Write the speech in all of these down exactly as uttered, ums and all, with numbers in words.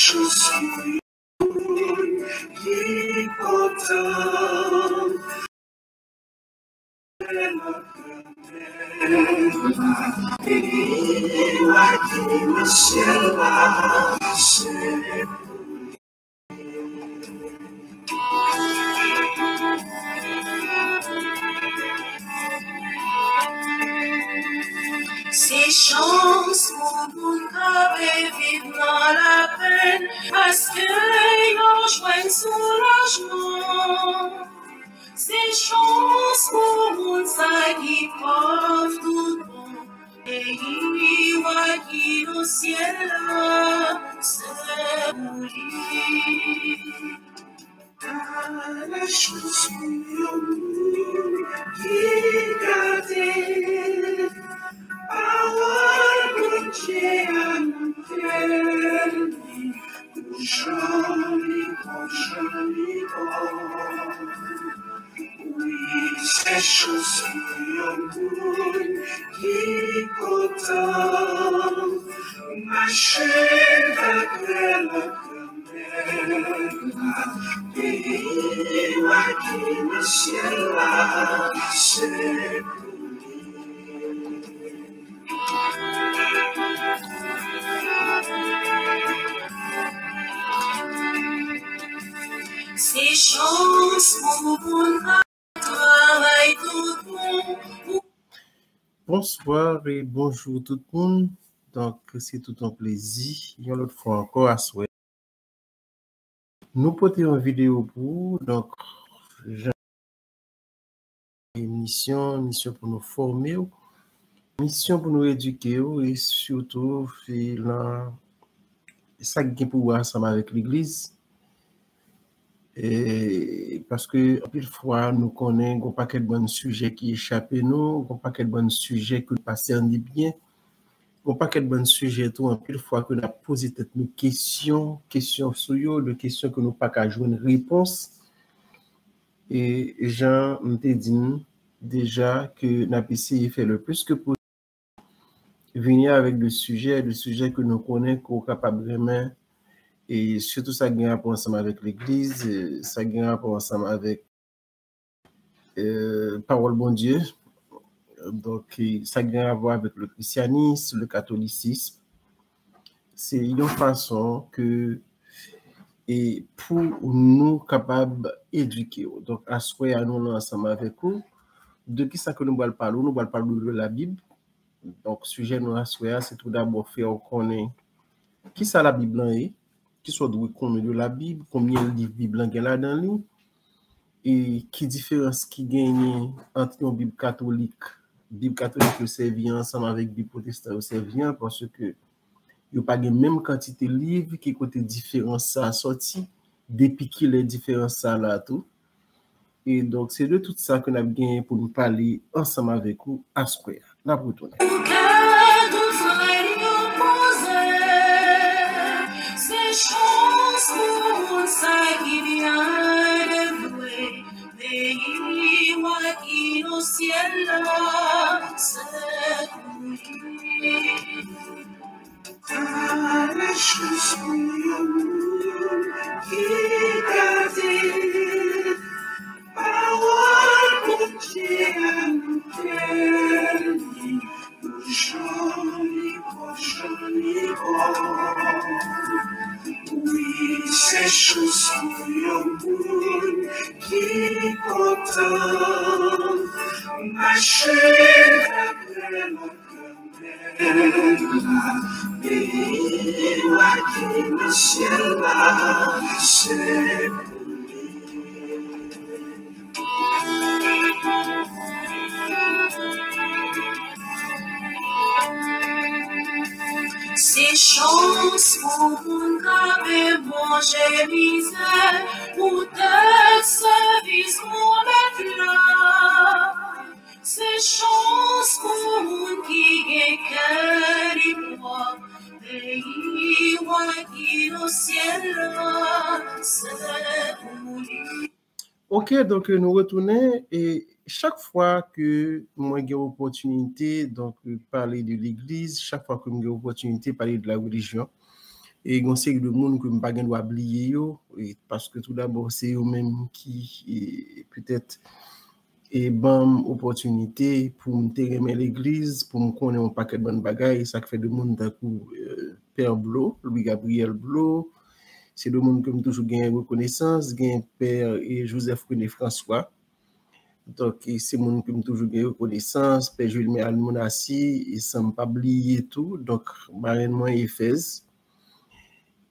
Ki kontan. Peyi w ki nan syèl la, se pou li. Se chans pou moun k ap viv nan lapenn, paske yo jwenn soulajman. Se chans pou moun sa ki pòv tout bon, peyi w ki nan syèl la, se pou li. A la chans pou yon moun ki gade pawòl Bondye a nan kè li, pou jan li bon, jan li bon. Wi, se chans pou yon moun ki kontan mache dapre lòd Granmèt la, peyi w ki nan syèl la, se pou li. Se chans pou moun k ap travay tout bon. Bonswa e bonjou tout moun. Donk, se tout yon plezi, yon lòt fwa ankò, aswè. Nou pote yon videyo pou ou. Donk, jan misyon, misyon pou nou fòme w, misyon pou nou edike w, e sitou, se lan sa k gen pou wè ansanm avèk legliz. E, paske anpil fwa, nou konnen gon pakèt bann sijè ki echape nou, gon pakèt bann sijè ke nou pa sèni byen, gon pakèt bann sijè tou, anpil fwa ke n ap poze tèt nou kesyon, kesyon sou yo, de kesyon ke nou pa ka jwenn repons. E jan m te di n deja, ke n ap eseye fè le plis ke posib, vini avèk de sijè, de sijè ke nou konnen ke w kapab renmen, e sitou sa gen rapò ansanm avèk legliz, e sa gen rapò ansanm avèk, e, pawòl Bondye. Donk, e, sa gen rapò avèk le christianisme, le catholicisme. Se yon fason ke, e, pou nou kapab edike w. Donk, aswè a, nou la ansanm avèk ou. De kisa ke nou pral pale w? Nou pral pale w de la Bible. Donk, sijè nou aswè a, se tou dabò fè w konnen kisa Labib lan ye, kisa w dwe konnen de la Bib, konbyen liv Bib lan gen ladan li, e ki diferans ki genyen ant yon Bib katolik, Bib katolik yo sèvi an ansanm avèk Bib pwotestan yo sèvi an, paske yo pa gen menm kantite liv, ki kote diferans sa a sòti, depi kilè diferans sa a la tou. E donk, se de tout sa ke n ap genyen pou nou pale ansanm avèk ou aswè a. N ap retounen. Pou kè tout frè yo poze, se chans pou moun sa ki byen devwe. Peyi w ki nan syèl la, se pou li. A la chans pou yon moun ki gade pawòl Bondye a nan kè li, pou jan li bon, jan li bon. Wi, se chans pou yon moun ki kontan mache dapre lòd Granmèt la, peyi w ki nan syèl la, se pou li. Se chans pou moun k ap eponje mizè, poutèt sèvis pou Mèt la. Se chans pou moun ki gen kè li pwòp, peyi w ki nan syèl la, se pou li. Ok, donk nou retounen, e chak fwa ke mwen gen opòtinite, donk, pale de legliz, chak fwa ke m gen opòtinite pale de la relijyon, E gen yon seri de moun ke m pa gen dwa bliye yo, e paske tou dabò, se yo menm ki, e, petèt, e ban m opòtinite pou m te renmen legliz, pou m konnen yon pakèt bann bagay, sa k fè de moun tankou, e, Pè Blo, Louis Gabriel Blo, se de moun ke m toujou gen rekonesans, gen Pè, e, Joseph René François. Donk, e se moun ke m toujou gen rekonesans, Pè Gilmer Almonassi, e san m pa bliye tou, donk, marenn mwen Efèz.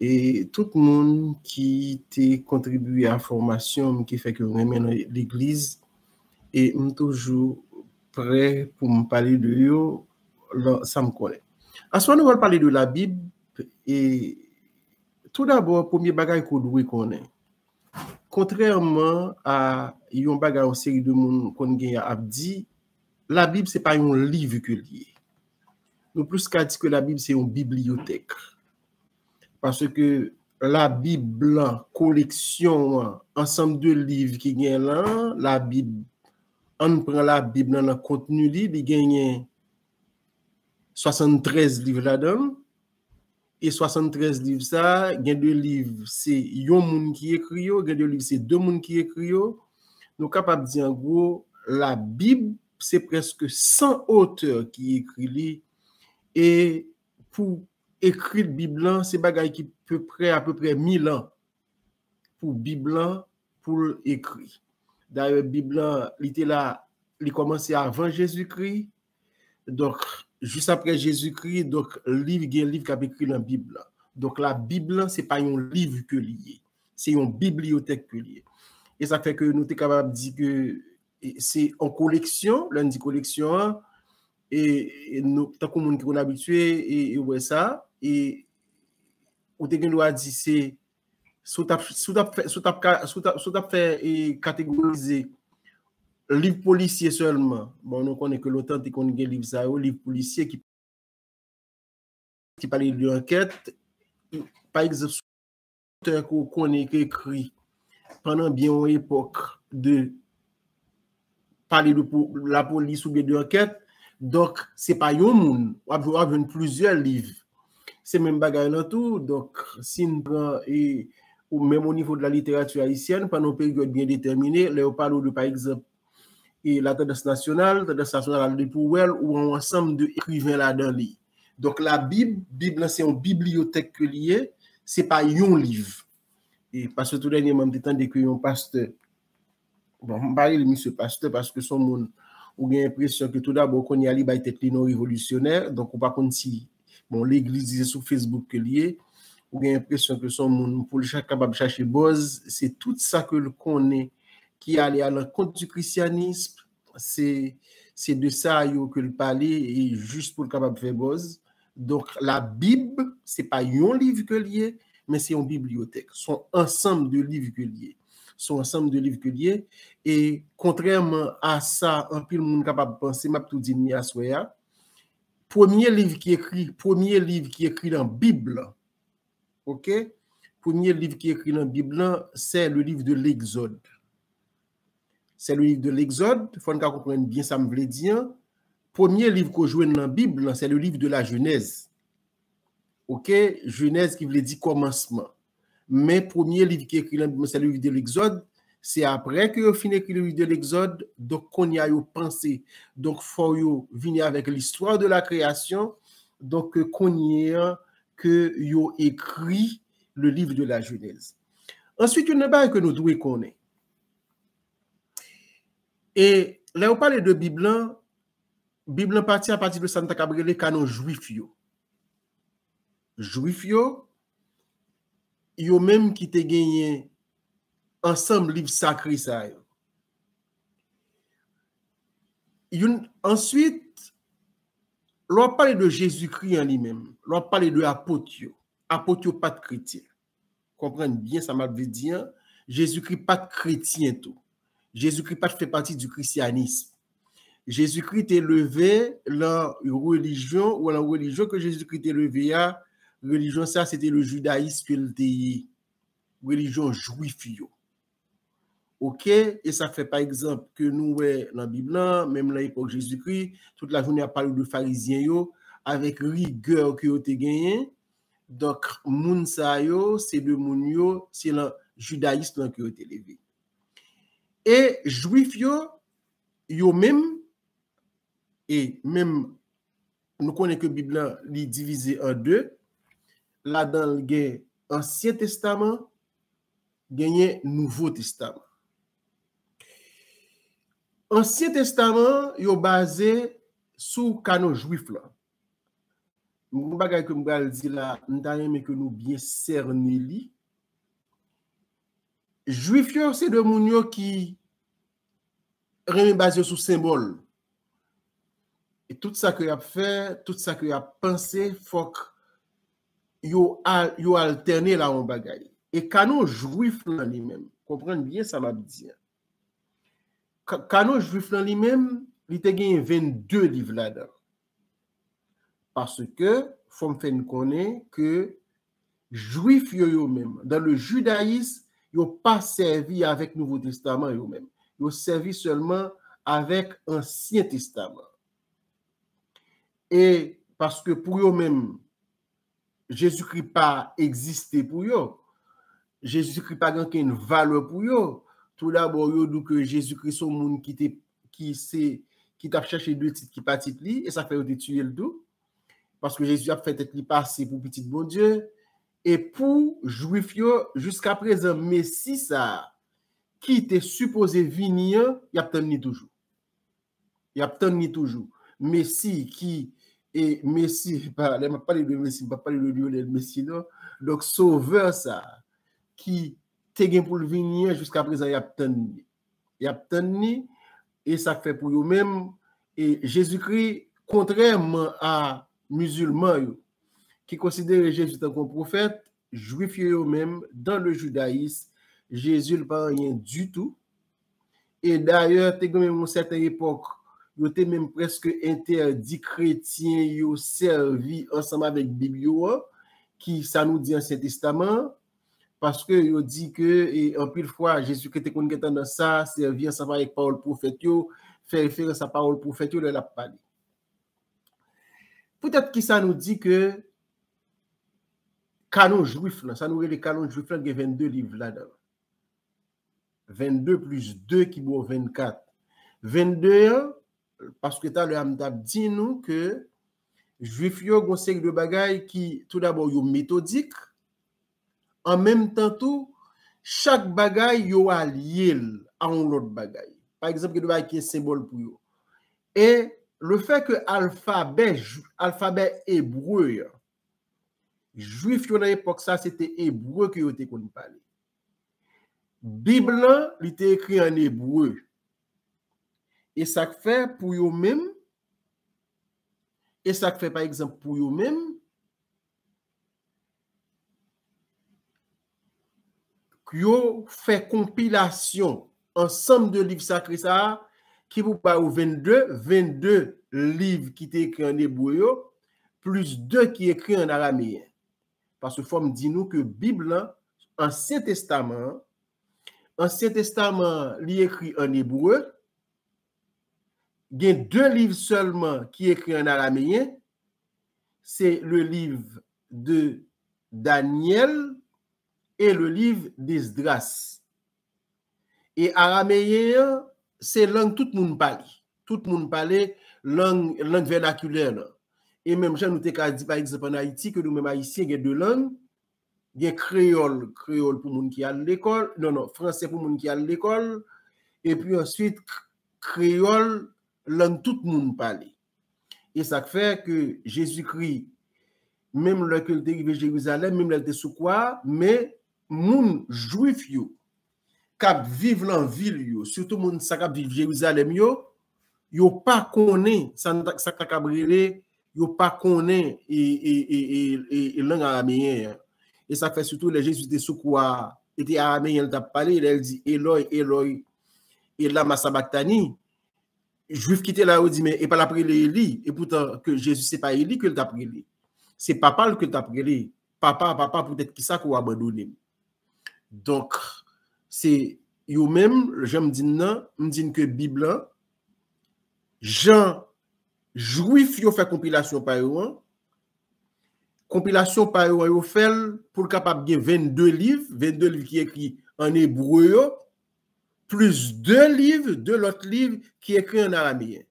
E tout moun ki te kontribiye a fòmasyon m, ki fè ke m renmen legliz, e m toujou prè pou m pale de yo, lan sa m konnen. Aswè, nou pral pale de Labib, e tou dabò, premye bagay ke w dwe konnen. Kontrèman a yon bagay yon seri de moun konn gen ap di, Labib se pa yon liv ke l ye. Nou plis ka di ke Labib se yon bibliyotèk. Paske Labib lan, koleksyon an, ansanm de liv ki gen lan, Labib, ann pran Labib lan nan kontni li, li genyen swasanntrèz liv ladan l. E swasanntrèz liv sa, gen de liv se yon moun ki ekri yo, gen de liv se de moun ki ekri yo. Nou kapab di an gwo, Labib se prèske san otè ki ekri li. E pou ekri Bib lan, se bagay ki peprè, apeprè mil an pou Bib lan, pou l ekri. Dayè, Bib lan, li te la, li kòmanse avan Jezikri. Donk, jis apre Jezikri, donk, li gen liv k ap ekri nan Bib lan. Donk, Labib lan, se pa yon liv ke li ye. Se yon bibliyotèk ke li ye. E sa fè ke nou te kapab di ke, e, se yon koleksyon, lè n di koleksyon an, e, e nou, tankou moun ki konn abitye, e, e wè sa, e ou te gen dwa di se, si w t ap, si w t ap fè, si w t ap ka, si w t ap, si w t ap fè, e, kategorize liv polisye sèlman, bon, nou konnen ke lontan te konn gen liv sa yo, liv polisye ki, ki pale de ankèt, pa egzanp, otè ke w konnen ki ekri pandan byen yon epòk de pale de po-, lapolis oubyen de ankèt. Donk, se pa yon moun. W ap, w ap jwenn plizyè liv. Se menm bagay lan tou. Donk, si n pran, e, ou menm o nivo de la literati ayisyèn, pandan yon peryòd byen detèmine, lè yo pale w de, pa egzanp, e, la tandans nasyonal, tandans nasyonal al depi w wè l, ou wè yon ansanm de ekriven ladan li. Donk, Labib, Bib lan se yon bibliyotèk ke li ye, se pa yon liv. E paske tou dènyèman, m te tande ke yon pastè, bon, m pa rele misye pastè paske se yon moun, ou gen enpresyon ke tou dabò, kounye a li bay tèt li non revolisyonè, donk ou pa konn si, bon, legliz li se sou Facebook ke li ye, ou gen enpresyon ke se yon moun pou l cha-, kapab chache buzz, se tout sa ke l konnen ki ale a lankont di krisyanis, se, se de sa yo ke l pale, e jis pou l kapab fè buzz. Donk, Labib, se pa yon liv ke l ye, men se yon bibliyotèk. Se yon ansanm de liv ke l ye. Se yon ansanm de liv ke l ye. E kontrèman a sa, anpil moun kapab panse, m ap tou di n li aswè a, premye liv ki ekri, premye liv ki ekri nan Bib lan, oke? Premye liv ki ekri nan Bib lan, c'est le livre de l'Exode. C'est le livre de l'Exode. Fò n ka konprann byen sa m vle di an. Premye liv ke w jwenn nan Bib lan, c'est le livre de la Genèse. Oke? Jenèz ki vle di kòmansman. Men premye liv ki ekri nan Bib lan, c'est le livre de l'Exode. Se apre ke yo fin ekri le livre de l'Exode, donk kounye a yo panse. Donk fò yo vini avèk l'histoire de la création. Donk kounye a ke yo ekri le livre de la Genèse. Answit, youn nan bagay ke nou dwe konnen. E lè yo pale de Bib lan, Bib lan pati apati de sa n ta kab rele kanon jwif yo. Jwif yo, yo menm ki te genyen ansanm liv sakre sa yo. Youn, answit, lè w ap pale de Jezikri an li menm, lè w ap pale de apot yo, apot yo pa t kretyen. Konprann byen sa m ap vle di an, Jezikri pa t kretyen tou. Jezikri pa t fè pati di krisyanis. Jezikri te leve lan relijyon, ou lan relijyon ke Jezikri te leve a, relijyon sa se te le jidayis ke l te ye. Relijyon jwif yo. Oke? E sa fè, pa egzanp, ke nou wè lan Bib lan, menm lan epòk Jezikri, tout lajounen y ap pale de Farizyen yo, avèk rigè ke yo te genyen, Donk, moun sa yo, se de moun yo, se lan jidayis lan ke yo te leve. E Jwif yo, yo menm, e menm, nou konnen ke Bib lan, li divize an de. Ladan l gen Ansyen Testaman, genyen Nouvo Testaman. Ansyen Testaman, yo baze sou kanon jwif lan. Yon bagay ke m pral di la, m ta renmen ke nou byen sène li. Jwif yo, se de moun yo ki renmen baze yo sou senbòl. E tout sa ke y ap fè, tout sa ke y ap panse, fòk yo al, yo altène la yon bagay. E kanon jwif lan li menm, konprann byen sa m ap di an. Ka-, kanon jwif lan li menm, li te genyen vennde liv ladan. Paske, fò m fè n konnen ke Jwif yo, yo menm, dans le judaïsme, yo pa sèvi avèk Nouvo Testaman yo menm. Yo sèvi sèlman avèk Ansyen Testaman. E paske pou yo menm, Jezikri pa egziste pou yo. Jezikri pa gen okenn valè pou yo. Toudabò, yo di w ke Jezikri se yon moun ki te, ki se, ki t ap chèche de tit ki pa tit li, e sa fè yo te tiye l tou. Paske Jezi ap fè tèt li pase pou pitit Bondye. E pou Jwif yo, jiskaprezan, Mesi sa a, ki te sipoze vini an, y ap tann li toujou. Y ap tann li toujou. Mesi ki, e Mesi, pa, lè m ap pale de Mesi, m p ap pale de Lionel Messi, non. Donk, Sovè sa a, ki te gen pou l vini an, jiskaprezan, y ap tann li. Y ap tann li, e sa k fè pou yo menm, e Jezikri, kontrèman a mizilman yo, ki konsidere Jezi tankou yon pwofèt, Jwif yo, yo menm, dans le judaïsme, Jezi, li pa anyen ditou. E dayè, te gen menm yon sèten epòk, yo te menm prèske entèdi kretyen yo sèvi ansanm avèk Bib yo an, ki sa nou di Ansyen Testaman an, paske yo di ke, e, anpil fwa, Jezikri te konn gen tandans sa, sèvi ansanm avèk pawòl pwofèt yo, fè referans a pawòl pwofèt yo lè l ap pale. Poutèt ki sa nou di ke kanon jwif lan, sa nou rele kanon jwif lan, gen vennde liv ladan l. Vennde plis de ki ba w vennkat. Vennde an, paske talè a m t ap di nou ke Jwif yo gen yon seri de bagay ki, toudabò, yo metodik, an menm tan tou, chak bagay yo alye l a yon lòt bagay. Pa egzanp, gen de bagay ki gen senbòl pou yo. E lefètke alfabè, alfabè ebre an, Jwif yo nan epòk sa, se te ebre ke yo te konn pale. Bib lan, li te ekri an ebre. E sa k fè pou yo menm, e sa k fè, pa egzanp, pou yo menm, yo fè konpilasyon ansanm de liv sakre sa a, ki pou ba yo vennde, vennde liv ki te ekri an ebre yo, plis de ki ekri an arameyen. Paske fò m di nou ke Bib lan, Ansyen Testaman an, Ansyen Testaman an, li ekri an ebre, gen de liv sèlman ki ekri an arameyen, se le livre de Daniel et le livre d'Esdras. E arameyen an, se lang tout moun pale. Tout moun pale lang, lang vènakilè lan. E menm jan nou te ka di, pa egzanp, ann Ayiti, ke nou menm Ayisyen gen de lang, gen kreyòl, kreyòl pou moun ki al lekòl, non, non, franse pou moun ki al lekòl, epi answit, k-, kreyòl, lang tout moun pale. E sa k fè ke Jezikri, menm lè ke l te rive Jerizalèm, menm lè l te sou kwa a, men moun jwif yo k ap viv lan vil yo, sitou moun sa k ap viv Jerizalèm yo, yo pa konnen sa n ta, sa k ta kab rele, yo pa konnen e, e, e, e, e, e lang arameyen an. E sa k fè sitou lè Jezi te sou kwa a, e te arameyen l t ap pale, lè l di, Elòy, Elòy, e lama sabaktani, Jwif ki te la yo di, men e pa l ap rele Eli, e poutan ke Jezi se pa Eli ke l t ap rele. Se papa l ke l t ap rele. Papa, papa, poutèt kisa ke w abandone m? Donk, se yo menm, jan m di n nan, m di n ke Bib lan, jan Jwif yo fè konpilasyon pa yo an, Konpilasyon pa yo an, yo fè l pou l kapab gen vennde liv, vennde liv ki ekri an ebre yo, plis de liv, de lòt liv ki ekri an arameyen.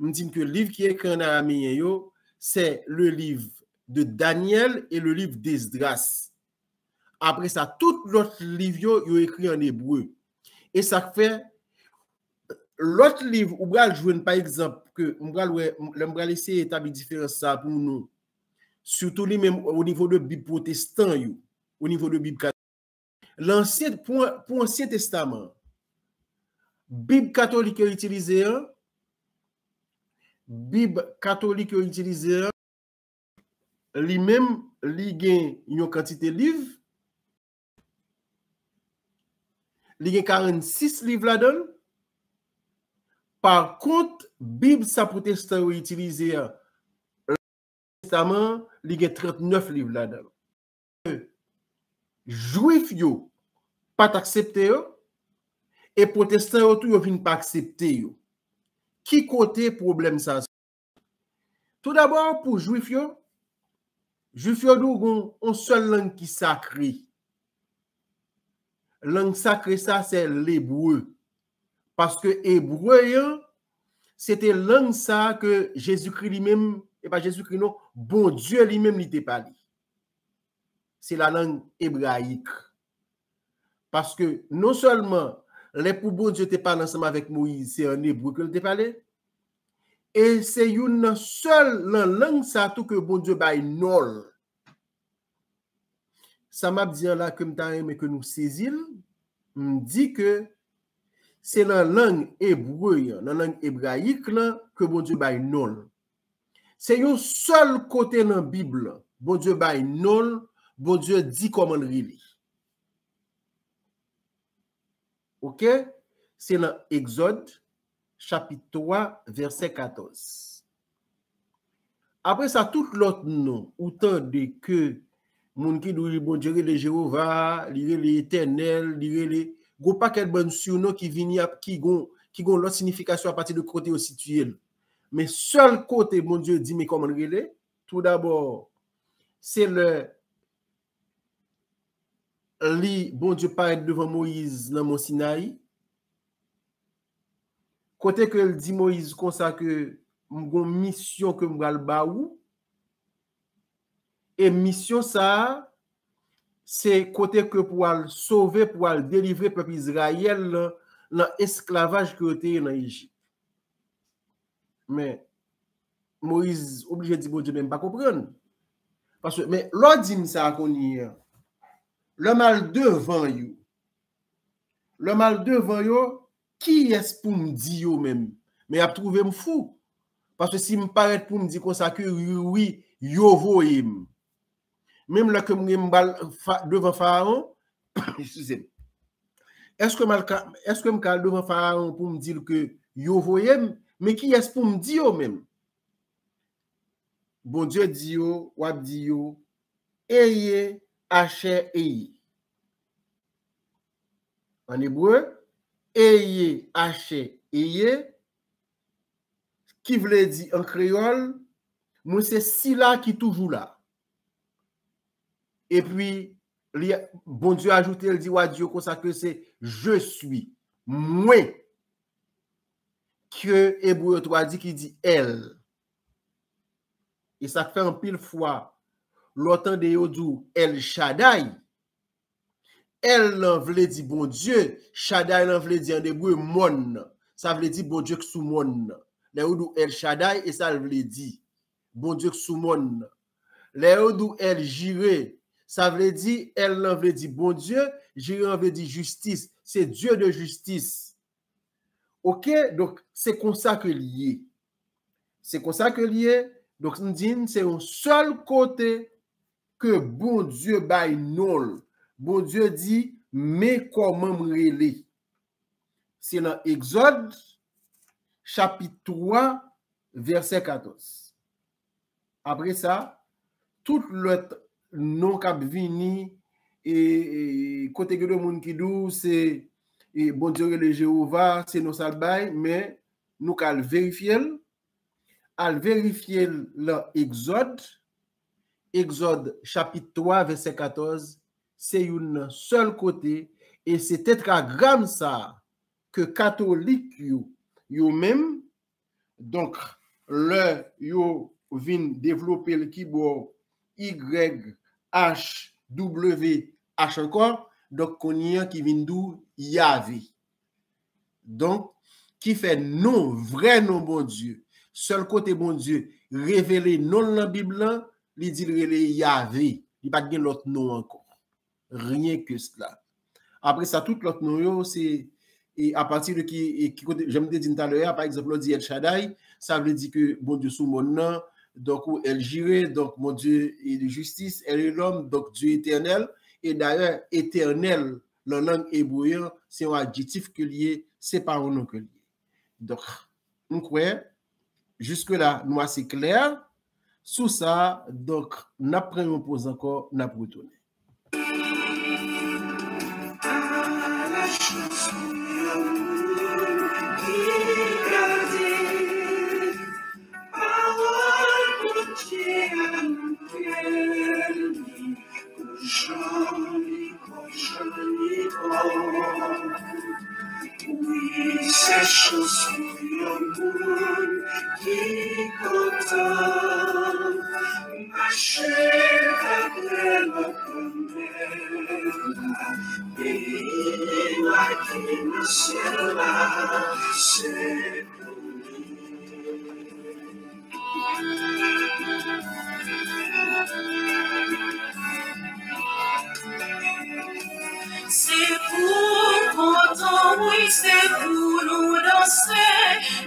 M di n ke liv ki ekri an arameyen yo, c'est le livre de Daniel et le livre d'Esdras. Apre sa, tout lòt liv yo, yo ekri an ebre. E sa k fè, lòt liv ou pral jwenn, pa egzanp, ke m pral wè, lè m pral eseye etabli diferans sa pou nou, sitou li menm o nivo de Bib pwotestan yo, o nivo de Bib Lansyen, pou, pou Ansyen Testaman, Bib katolik yo itilize an, Bib katolik yo itilize an, li menm, li gen yon kantite liv, li gen karannsis liv ladan l. Pa kont, Bib sa pwotestan yo itilize an, Testaman, li gen trannèf liv ladan l. Jwif yo pa t aksepte yo, e pwotestan yo tou, yo vin pa aksepte yo. Ki kote pwoblèm sa a soti? Toudabò, pou Jwif yo, Jwif yo di w gen yon sèl lang ki sakre. Lang sakre sa, se lebre. Paske ebre an, se te lang sa ke Jezikri li menm, e pa Jezikri non, Bondye li menm li te pale. Se la lang ebrayik. Paske non sèlman lè pou Bondye te pale ansanm avèk Moyiz, se an ebre ke l te pale, e se youn nan sèl nan lang sa tou ke Bondye bay non l. Sa m ap di an la ke m ta renmen ke nou sezi l, m di ke se nan lang ebre an, nan lang ebrayik lan ke Bondye bay non l. Se yon sèl kote nan Bib lan, Bondye bay non l, Bondye di kòman l rele. Oke? Se nan Egzòd, chapit twa, vèsè katòz. Apre sa, tout lòt non ou tande ke moun ki di w Bondye rele Jewova, li rele Etènèl, li rele, gon pakèt bann sinon ki vini ap, ki gon, ki gon lòt siyifikasyon apati de kote yo sitiye l. Men sèl kote Bondye di men kòman l rele, toudabò, se lè li, Bondye parèt devan Moyiz nan Mòn Sinayi, kote ke l di Moyiz konsa ke m gon misyon ke m pral ba ou, e misyon sa a, se kote ke pou al sove, pou al delivre pèp Izrayèl lan, lan esklavaj ke yo te ye nan Ejip. Men, Moyiz oblije di Bondye, men m pa konprann. Paske, men, lè w di m sa kounye a, lè m al devan yo, lè m al devan yo, kiyès pou m di yo menm? Men y ap twouve m fou. Paske si m parèt pou m di konsa ke wi, wi, yo voye m. Menm lè ke m gen m pral fa-, devan Farawon, eskize m. Èske m al ka, èske m ka al devan Farawon pou m di l ke yo voye m? Men kiyès pou m di yo menm? Bondye di yo, w ap di yo, Eye, Achè, Eye. An ebre, Eye, Achè, Eye, ki vle di an kreyòl, mwen se sila ki toujou la. Epi, li, Bondye ajoute, l di, w a di yo konsa ke se je suis, mwen, ke ebre yo tradi ki di El. E sa k fè anpil fwa, lè w tande yo di w El Shaddai, El lan vle di Bondye, Shaddai lan vle di an ebre mòn nan. Sa vle di Bondye k sou mòn nan. Lè yo di w El Shaddai, e sa l vle di, Bondye k sou mòn nan. Lè yo di w El Jire, sa vle di, El lan vle di Bondye, Jire an vle di jistis, se Dieu de justice. Oke? Donk, se konsa ke l ye. Se konsa ke l ye. Donk, m di n, se yon sèl kote ke Bondye bay non l. Bondye di, men kòman m rele. Se nan Egzòd, chapit twa, vèsè katòz. Apre sa, tout lòt non k ap vini, e, e, kote gen de moun ki di w se, e, Bondye rele Jewova, se non sa l bay, men nou ka al verifye l, al verifye l lan Egzòd, Egzòd chapit twa, vèsè katòz, se youn nan sèl kote, e se tetragram sa a ke katolik yo, yo menm, donk, lè yo vin devlope l ki bò Y H W H ankò, donk, kounye a ki vin di w Yave. Donk, ki fè non, vrè non Bondye, sèl kote Bondye revele non l nan Bib lan, li di l rele Yave. Li pa t gen lòt non ankò. Rien que cela. Apre sa, tout lòt non yo, se, e apati de ki, e ki kote, jan m te di n talè a, pa egzanp, lè w di El Shaddai, sa vle di ke Bondye sou mòn nan, donk ou El Jireh, donk Bondye e de jistis, El Elyon, donk Dye etènèl, e dayè, etènèl, nan lang ebre an, se yon adjetif ke l ye, se pa yon non ke l ye. Donk, m kwè, jiske la, nou ase klè sou sa, donk, n ap pran yon poz ankò, n ap retounen. Pawòl Bondye a nou bèl, li jan li bon, jan li bon. Wi, se chans pou yon moun ki kontan mache dapre lòd Granmèt la. Peyi nou a ki nan syèl la, se Se pou kontan, wi, se pou nou danse,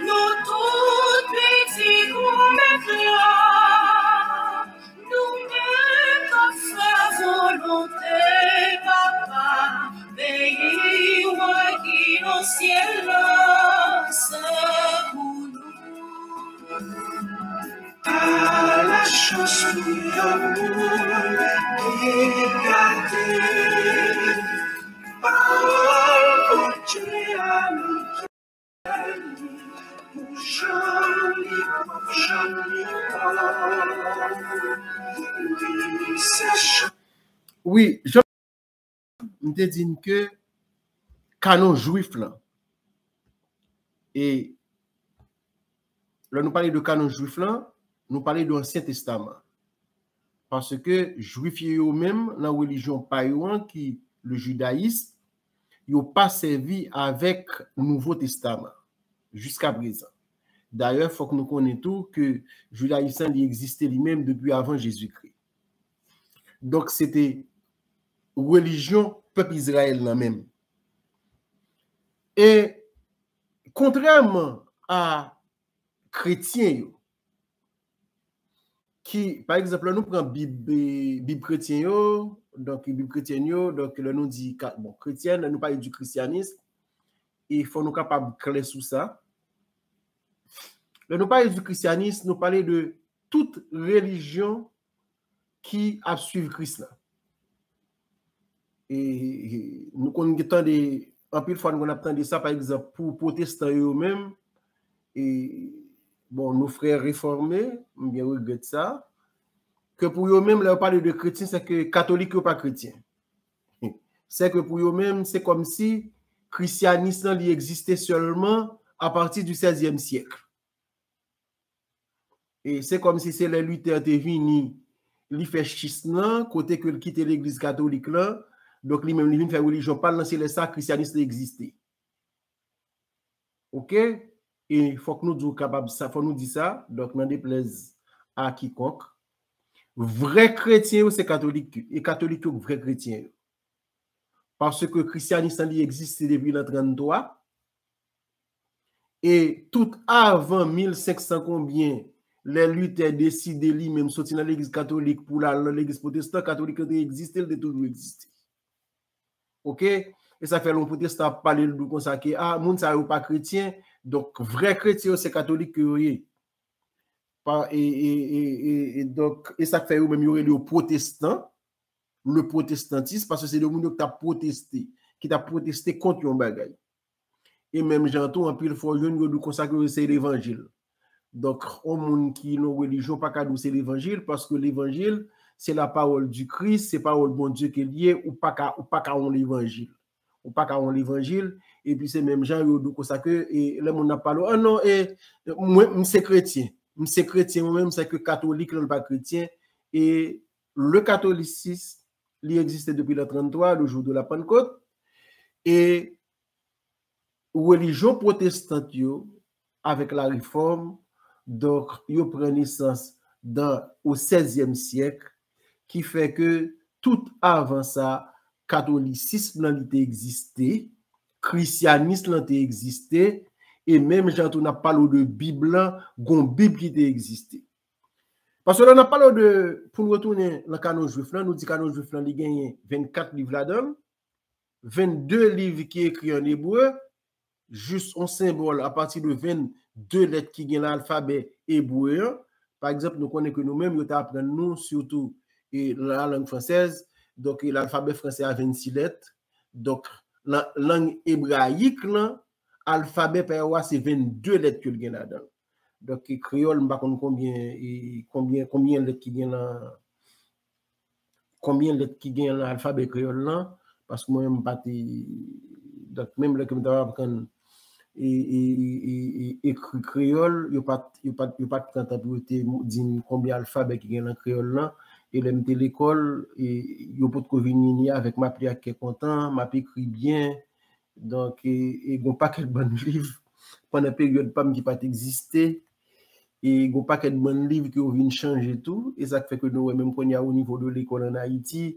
nou tout pitit Granmèt la. Nou menm k ap fè volonte Papa, peyi w ki nan syèl la, se pou nou. Ala chans pou yon moun ki gade pawòl Bondye a nou kè li, pou jan li, pou jan li bon. Wi, se chans. Wi, jan m te di n ke kanon jwif lan, e lè nou pale de kanon jwif lan, nou pale de Ansyen Testaman. Paske jwif yo, yo menm, nan relijyon pa yo an, ki le jidayis, yo pa sèvi avèk Nouvo Testaman jiska prezan. Dayè, fòk nou konnen tou ke jidayis lan, li egziste li menm depi avan Jezikri. Donk, se te relijyon pèp Izrayèl lan menm. E kontrèman a kretyen yo, ki, pa egzanp, lè nou pran Bib, e, Bib kretyen yo, donk, Bib kretyèn yo, donk, lè nou di, ka-, bon, kretyen, lè nou pale di krisyanis, e fò nou kapab klè sou sa. Lè nou pale di krisyanis, nou pale de tout relijyon ki ap swiv Kris la. E, e, nou konn tande, anpil fwa nou konn ap tande sa, pa egzanp, pou pwotestan yo menm, e, bon, nou frè refòme, m byen regrèt sa, ke pou yo menm, lè yo pale de kretyen, se ke katolik yo pa kretyen. Se ke pou yo menm, se kòmsi krisyanis lan, li egziste sèlman apati di sèzyèm syèk. E se kòmsi se lè Luther te vini, li fè schism lan, kote ke l kite legliz katolik lan, donk li menm li vin fè relijyon pa l lan, se lè sa krisyanis lan egziste. Oke? E fòk nou di w kapab sa, fòk nou di sa, donk nan deplèz a kikonk, vrè kretyen yo se katolik yo, e katolik yo k vrè kretyen yo. Paske krisyanis lan li egziste depi nan tranntwa. E tout avan mil senk san konbyen, lè Luther deside li menm soti nan legliz katolik pou l al nan legliz pwotestan, katolik lan te egziste, l te toujou egziste. Oke? E sa fè lè yon pwotestan ap pale, l di w konsa ke, a, moun sa yo pa kretyen, donk vrè kretyen yo se katolik ke yo ye. Pa, e, e, e, e, e donk, e sa k fè yo menm yo rele yo pwotestan, le protestantisme, paske se de moun yo ki t ap pwoteste, ki t ap pwoteste kont yon bagay. E menm jan tou, anpil fwa, w jwenn yo di w konsa ke se levanjil. Donk, yon moun ki nan relijyon pa ka di w se levanjil, paske levanjil, se la parole du Christ, se pawòl Bondye ke l ye, ou pa ka, ou pa ka yon levanjil. Ou pa ka yon levanjil, epi se menm jan yo di w konsa ke, e, lè moun ap pale, ah non, e, mwen, m se kretyen. M se kretyen, mwen menm, se ke katolik, lan, l pa kretyen. E le katolisis, li egziste depi lan tranntwa, le jour de la Pentecôte. E relijyon pwotestant yo, avèk la Réforme, donk, yo pran nesans dan, o sèzyèm syèk, ki fè ke tout avan sa, katolisism lan li te egziste, krisyanis lan te egziste, e menm jan tou n ap pale w de Bib lan, gon Bib ki te egziste. Paske lè n ap pale w de, pou n retounen lan kanon jwif lan, nou di kanon jwif lan li genyen vennkat liv ladan l, vennde liv ki ekri an ebre, jis yon senbòl apati de vennde lèt ki gen lan alfabè ebre an. Pa egzanp, nou konnen ke nou menm, yo te aprann nou, sitou, e, la lang fransèz, donk, e, lalfabè fransè a vennsis lèt. Donk, lan lang ebrayik lan, alfabè pa yo a se vennde lèt ke l gen ladan l. Donk, e, kreyòl, m pa konn konbyen, e, konbyen, konbyen lèt ki gen lan, konbyen lèt ki gen lan alfabè kreyòl lan, paske mwen menm m pa te, donk, menm lè ke m t ap aprann e, e, e, e, e, ekri kreyòl, yo pa t, yo pa t, yo pa t pran tan pou yo te di m konbyen alfabè ki gen lan kreyòl lan. E lè m te lekòl, e, yo potko vini ni avèk m ap li ak kè kontan, m ap ekri byen. Donk, e, e gon pakèt bann liv pandan peryòd pa m ki pa t egziste. E gon pakèt bann liv ke yo vin chanje tou. E sa k fè ke nou wè menm kounye a o nivo de lekòl ann Ayiti,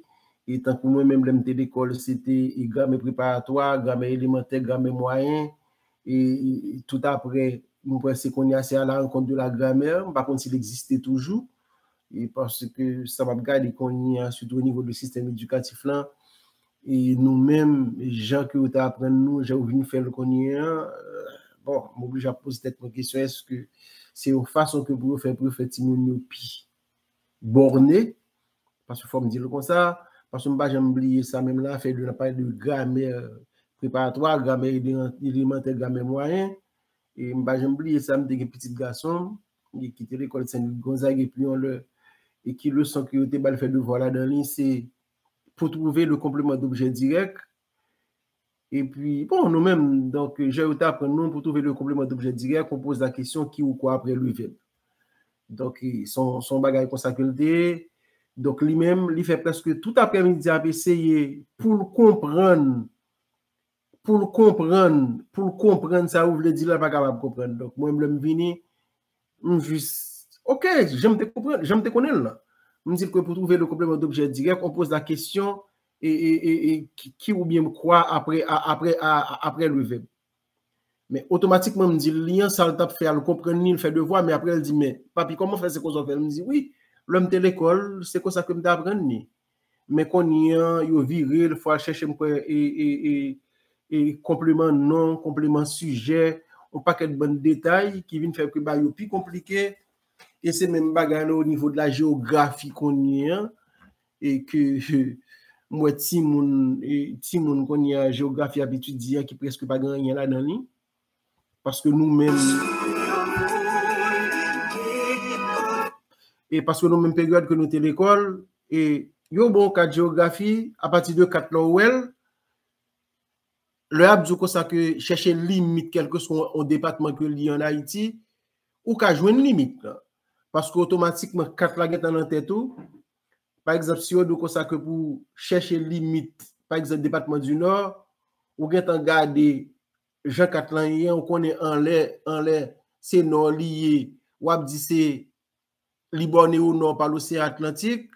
e tankou mwen menm lè m te lekòl, se te, e, gramè preparatwa, gramè elemantè, gramè mwayen, e, e, e tout aprè, mwen panse kounye a se à la rencontre de la grammaire, m pa konn si l egziste toujou, e paske sa m ap gade kounye a, sitou o nivo de sistèm edikatif lan, e nou menm, jan ke yo te aprann nou, jan yo vin fè l kounye a, bon, m oblije ap poze tèt mwen kesyon, èske se yon fason ke pou yo fè, pou yo fè timoun yo pi bòne, paske fò m di l konsa, paske m pa janm bliye sa menm lan, fè de, n ap pale de gramè preparatwa, gramè ele-, elemantè, gramè mwayen, e m pa janm bliye sa, m te gen pitit gason m, e ki te lekòl Sen Louis Gonzague, epi yon lè, e ki leson ke yo te ba l fè devwa ladan li, se pour trouver le complément d'objet direct. Epi, bon, nou menm, donk, jan yo te aprann nou, pour trouver le complément d'objet direct, on pose la question qui ou quoi après le verbe. Donk, e, se yon, se yon bagay konsa ke l te ye. Donk, li menm, li fè prèske tout aprèmidi ap eseye pou l konprann, pou l konprann, pou l konprann sa ou vle di la, l pa kapab konprann. Donk, mwen, lè m vini, m jis, oke, jan m te konprann, jan m te konnen l lan. M di l ke pour trouver le complément d'objet direct, on pose la question, e, e, e, e, qui, qui ou bien quoi après, a, après, a, a, après le verbe. Men otomatikman, m di l li an, sa l t ap fè a, l konprann li, l fè devwa, men apre l di, men, papi, kòman w fè se konsa w fè l? M di, wi, lè m te lekòl, se konsa ke m te aprann li. Men kounye an, yo vire l, fò al chèche, m kwè, e, e, e, e, konpleman non, konpleman sijè, yon pakèt bann detay ki vin fè ke bagay yo pi konplike. E se menm bagay la o nivo de la jewografi kounye an, e ke m wè timoun, e timoun kounye a, jewografi y ap etidye a ki prèske pa gen anyen ladan li. Paske nou menm, e paske nou menm peryòd ke nou te lekòl, e yo ba w kat jewografi, apati de kat la w wè l, lè y ap di w konsa ke chèche limit kèlkeswa yon depatman ke l ye ann Ayiti, ou ka jwenn limit lan. Paske otomatikman, kat la gentan nan tèt ou. Pa egzanp, si yo di w konsa ke pou chèche limit, pa egzanp, depatman di Nò, ou gentan gade jan kat lan ye an, ou konnen anlè, anlè, se nò li ye, w ap di se li bòne o nò pa Loseyan Atlantik,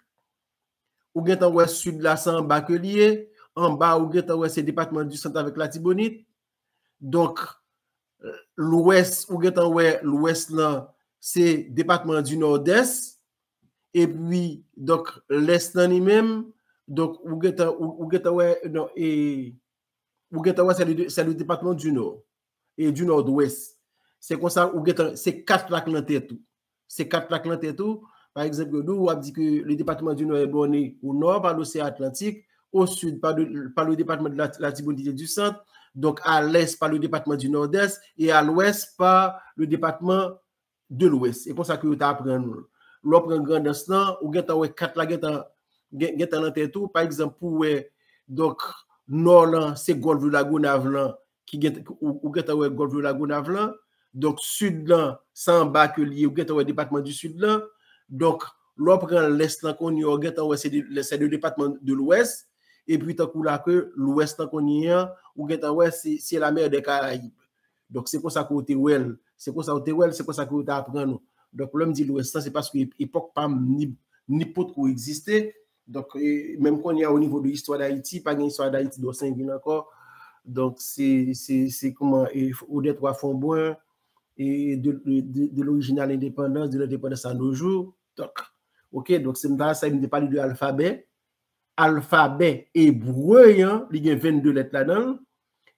ou gentan wè sid la se anba ke li ye, anba ou gentan wè se depatman di Sant avèk Latibonit. Donk, lwès, ou gentan wè lwès lan se depatman di Nòdès, epi, donk, lès lan li menm, donk, ou gentan, ou, ou gentan wè, non, e, ou gentan wè se le, se le depatman di Nò e di Nòdwès. Se konsa, ou gentan, se kat la k nan tèt ou. Se kat la k nan tèt ou. Pa egzanp, yo di w, w ap di ke le depatman di Nò est borné au nord par l'océan Atlantique, au sud par le, par le département de la Latibonite et du Centre, donc à l'est par le département du Nord-Est et à l'ouest par le département de l'Ouest. E konsa ke yo ta aprann nou. Lè w pran Grandans lan, ou gentan wè kat la gentan, gen- gentan nan tèt ou. Pa egzanp, pou w wè, donk, nò lan, se gòlf de Lagonav lan, ki gen, ou, ou gentan wè gòlf de Lagonav lan. Donk, sid lan, se anba ke l ye, ou gentan wè depatman di Sid lan. Donk, lè w pran lès lan kounye a, ou gentan wè se de, se de depatman de Lwès. Epi, tankou la ke Lwès lan kounye a, ou gentan wè se, se la mer des Caraïbes. Donk, se konsa ke w te wè l. Se konsa w te wè l, se konsa ke yo te aprann ou. Donk, lè m di Lwès lan, se paske epòk pa m ni, ni potko egziste. Donk, e, menm kounye a, o nivo de istwa Dayiti, pa gen istwa Dayiti dò Senvil ankò. Donk, se, se, se kòman, e, Odette Roy Fombrun, e, de, de, de, de l'origine à l'indépendance, de l'indépendance à nos jours. Donk, ok, donk, se m ta sa, m te pale de alfabè. Alfabè ebre an, li gen vennde lèt ladan l.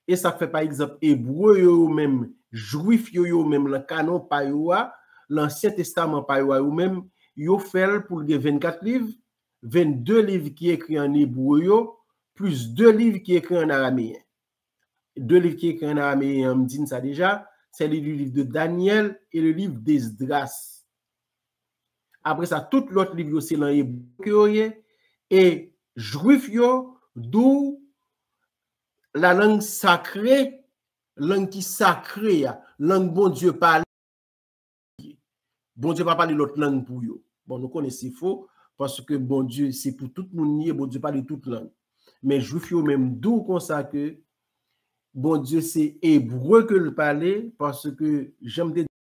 E sa k fè, pa egzanp, ebre yo, yo menm, jwif yo, yo menm, lan kanon pa yo a, lan Ansyen Testaman pa yo a, yo menm, yo fè l pou l gen vennkat liv, vennde liv ki ekri an ebre yo, plis de liv ki ekri an arameyen. De liv ki ekri an arameyen an, m di n sa deja, se le livre de Daniel et le livre d'Esdras. Apre sa, tout lòt liv yo, se lan ebre ke yo ye, e jwif yo, di w, la lang sakre, lang ki sakre a, lang Bondye pale. Bondye pa pale lòt lang pou yo. Bon, nou konnen se fo, paske Bondye se pou tout moun li ye, Bondye pale tout lang. Men jwif yo menm di w konsa ke Bondye se ebre ke l pale, paske jan m te di,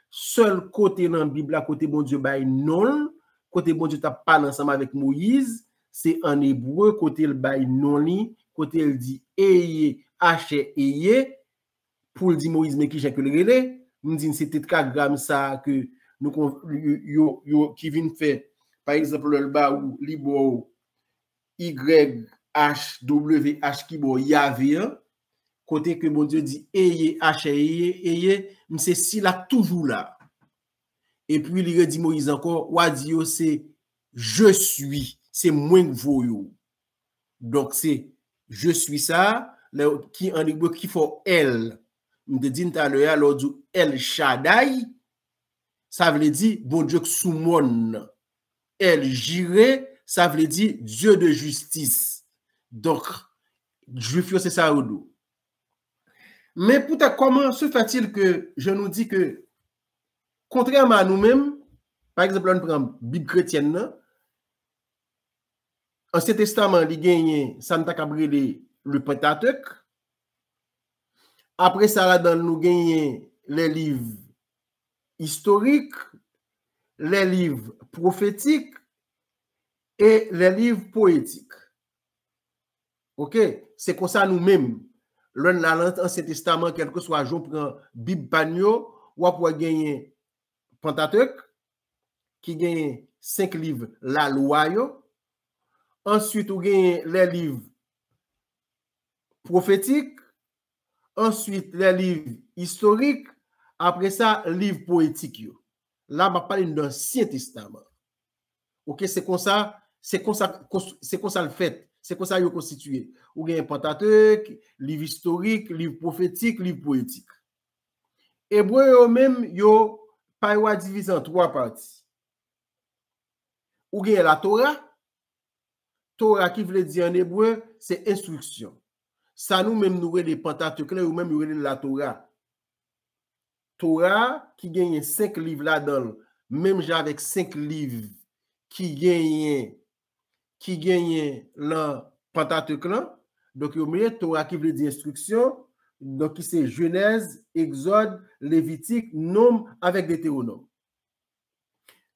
sèl kote nan Bib la kote Bondye bay non l, kote Bondye t ap pale ansanm avèk Moyiz, se an ebre kote l bay non li, kote l di Eye, Achè, Eye, pou l di Moyiz men kijan ke l rele. M di n se tetragram sa a ke nou kon, yo, yo, yo ki vin fè, pa egzanp, lè l ba ou, li ba w Y H W H ki ba w Yave an, kote ke Bondye di Eye, Achè, Eye, Eye, m se sila k toujou la. Epi li redi Moyiz ankò, w a di yo se Je suis, se mwen k voye w. Donk, se Je suis sa, lè, ki an ebre, ki fè w El. M te di n talè a, lè w di w El Shaddai, sa vle di Bondye k sou mòn nan. El Jireh, sa vle di Dieu de justice. Donk, Jwif yo, se sa yo di w. Men poutèt, comment se fait-il que je nous dis que, kontrèman a nou menm, pa egzanp, lè n pran Bib kretyèn nan, Ansyen Testaman, li genyen sa n ta kab rele le Pentateuch. Apre sa, ladan l, nou genyen les livres historiques, les livres prophétiques et les livres poétiques. Ok? Se konsa nou menm, lè n al nan Ansyen Testaman, kèlkeswa jan w pran Bib pa n yo, w ap wè genyen Pentateuch, ki genyen senk liv lalwa yo. Answit, ou genyen les livres prophétiques. Answit, les livres historiques. Apre sa, liv poetik yo. La, m ap pale n de Ansyen Testaman. Ok, se konsa, se konsa, kons- se konsa l fèt. Se konsa yo konstitiye. Ou genyen Pentateuch, liv istorik, liv pwofetik, liv poetik. Ebre yo menm, yo, pa yo a divize an twa pati. Ou genyen Latora. Tora ki vle di an ebre, se enstriksyon. Sa nou menm nou rele Pantatèk la, yo menm yo rele l Latora. Tora ki genyen senk liv ladan l, menm jan avèk senk liv ki genyen, ki genyen lan Pantatèk lan. Donk, yo mele Tora ki vle di enstriksyon, donk ki se Jenèz, Egzòd, Levitik, Nonb avèk Detewonòm.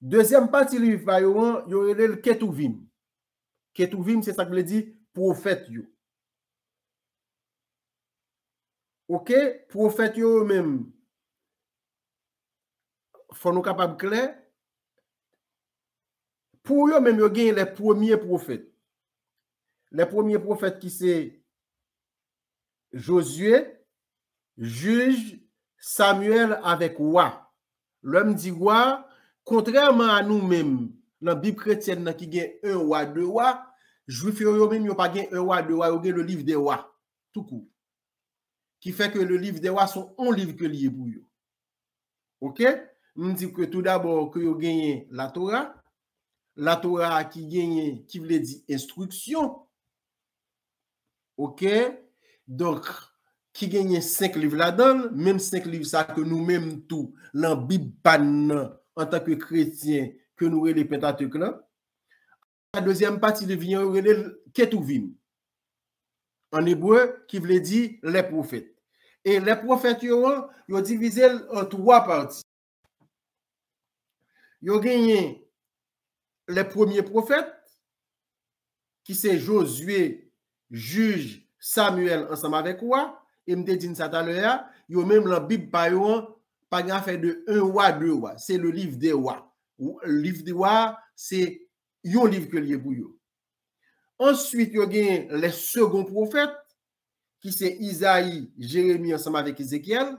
Dezyèm pati liv pa yo an, yo rele l Ketuvim. Ketuvim, se sa k vle di pwofèt yo. Ok? Pwofèt yo, yo menm, fò nou kapab klè. Pou yo menm, yo genyen lè premye pwofèt. Lè premye pwofèt ki se Jozye, jij, Samyèl avèk wa. Lè m di wa, kontrèman a nou menm, nan Bib kretyèn nan ki gen en wa, de wa, Jwif yo, yo menm, yo pa gen en wa, de wa, yo gen le livre des rois, tou kou. Ki fè ke le livre des rois se yon liv ke li ye pou yo. Ok? M di ke tou dabò ke yo genyen Latora. Latora a ki genyen, ki vle di enstriksyon. Oke? Donk, ki genyen senk liv ladan l, menm senk liv sa ke nou menm tou, lan Bib pa n nan, antanke kretyen, ke nou rele Pentatek lan. Dezyèm pati liv li an, yo rele l Ketuvim. An ebre, ki vle di lè pwofèt. E lè pwofèt yo an, yo divize l an twa pati. Yo genyen lè premye pwofèt, ki se Jozye, jij, Samyèl ansanm avèk wa, e m te di n sa talè a, yo menm lan Bib pa yo an, pa gen afè de un roi, deux rois. Se le livre des rois. Liv de wa, se yon liv ke l ye pou yo. Answit, yo genyen lè segon pwofèt, ki se Izayi, Jeremi ansanm avèk Ezekyèl.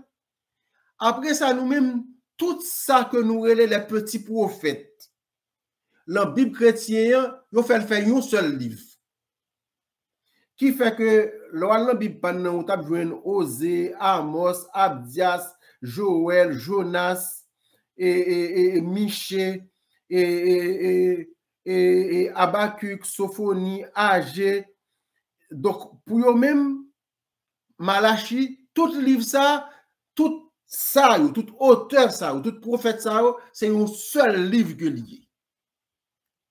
Apre sa, nou menm, tout sa ke nou rele lè peti pwofèt, lan Bib kretyen an, yo fè l fè yon sèl liv. Ki fè ke lè w al nan Bib pa n nan, ou t ap jwenn Oze, Amòs, Abdyas, Jowèl, Jonas, e, e, e, e Miche, e, e, e, e, e Abakik, Sofoni, Aje. Donk, pou yo menm, Malachi, tout liv sa, tout sa yo, tout otè sa yo, tout pwofèt sa yo, se yon sèl liv ke li ye.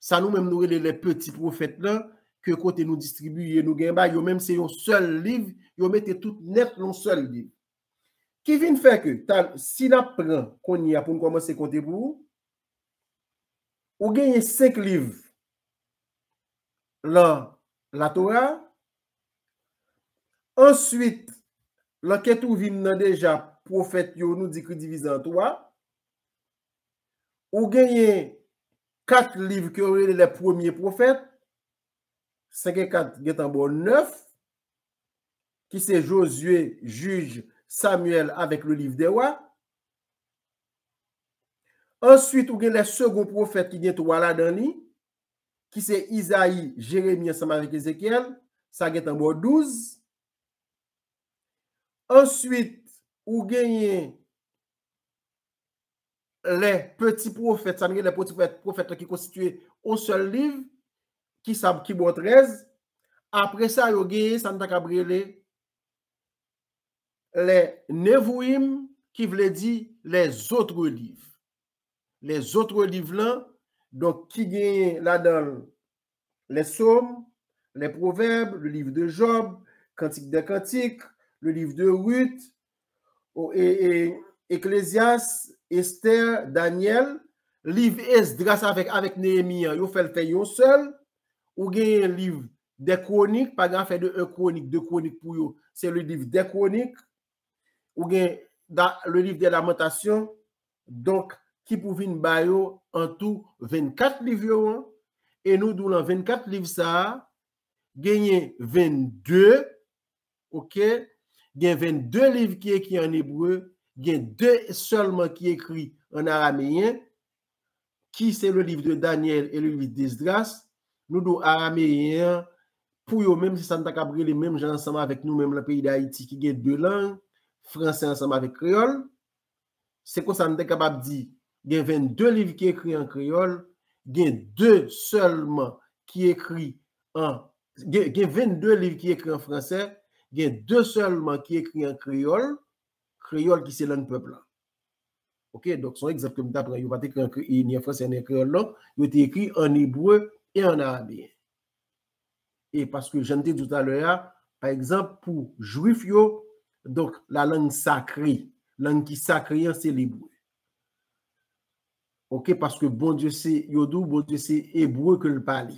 Sa nou menm nou rele lè peti pwofèt lan, ke kote nou distribiye, nou gen bay, yo menm se yon sèl liv, yo mete tout nèt lan yon sèl liv. Ki vin fè ke, ta, si n ap pran kounye a pou n kòmanse konte pou ou, ou genyen senk liv lan Latora. Answit, lan Ketuvim nan deja, pwofèt yo, nou di ki divize an twa. Ou genyen kat liv ke yo rele lè premye pwofèt, senk e kat gentan ba w nèf, ki se Jozye, jij, Samyèl avèk le liv dè wa. Answit, ou gen lè segon pwofèt ki gen twa ladan li, ki se Izayi, Jeremi ansanm avèk Ezekyèl, sa gentan ba w douz. Answit, ou genyen lè peti pwofèt, sa n rele peti pwofèt, pwofèt lan ki konstitye yon sèl liv, ki sa ki ba w trèz. Apre sa, yo genyen sa n ta kab rele lè Nevuim, ki vle di les autres livres. Les autres livres lan, donk, ki genyen ladan l les Psaumes, les Proverbes, le livre de Job, Cantique des Cantiques, le livre de Ruth, o, e, e, Ecclésiaste, Esther, Daniel, liv Esdras avèk, avèk Neyemi an, yo fè l fè yon sèl. Ou genyen liv des Chroniques, pa gen afè de un Chronique, deux Chroniques pou yo. Se le livre des Chroniques. Ou gen da, le livre des Lamentations. Donk, ki pou vin ba yo an tou vennkat liv yo an. E nou di w lan vennkat liv sa a, genyen vennde, oke? Gen vennde liv ki ekri an ebre, gen de sèlman ki ekri an arameyen, ki se le livre de Daniel et le livre d'Esdras. Nou di w arameyen an, pou yo menm, se sa n ta kab rele menm jan ansanm avèk nou menm lan peyi Dayiti ki gen de lang, franse ansanm avèk kreyòl. Se konsa n te kapab di, gen vennde liv ki ekri an kreyòl, gen de sèlman ki ekri an, gen, gen vennde liv ki ekri an franse, gen de sèlman ki ekri an kreyòl, kreyòl ki se lang pèp lan. Oke, donk, se yon egzanp ke m ta pran, yo pa t ekri an kre-, ni an franse, ni an kreyòl, non. Yo te ekri an ebre e an arameyen. E paske, jan n te di w talè a, pa egzanp, pou jwif yo, donk, la lang sakre, lang ki sakre an, se lebre. Oke, paske Bondye se, yo di w, Bondye se ebre ke l pale.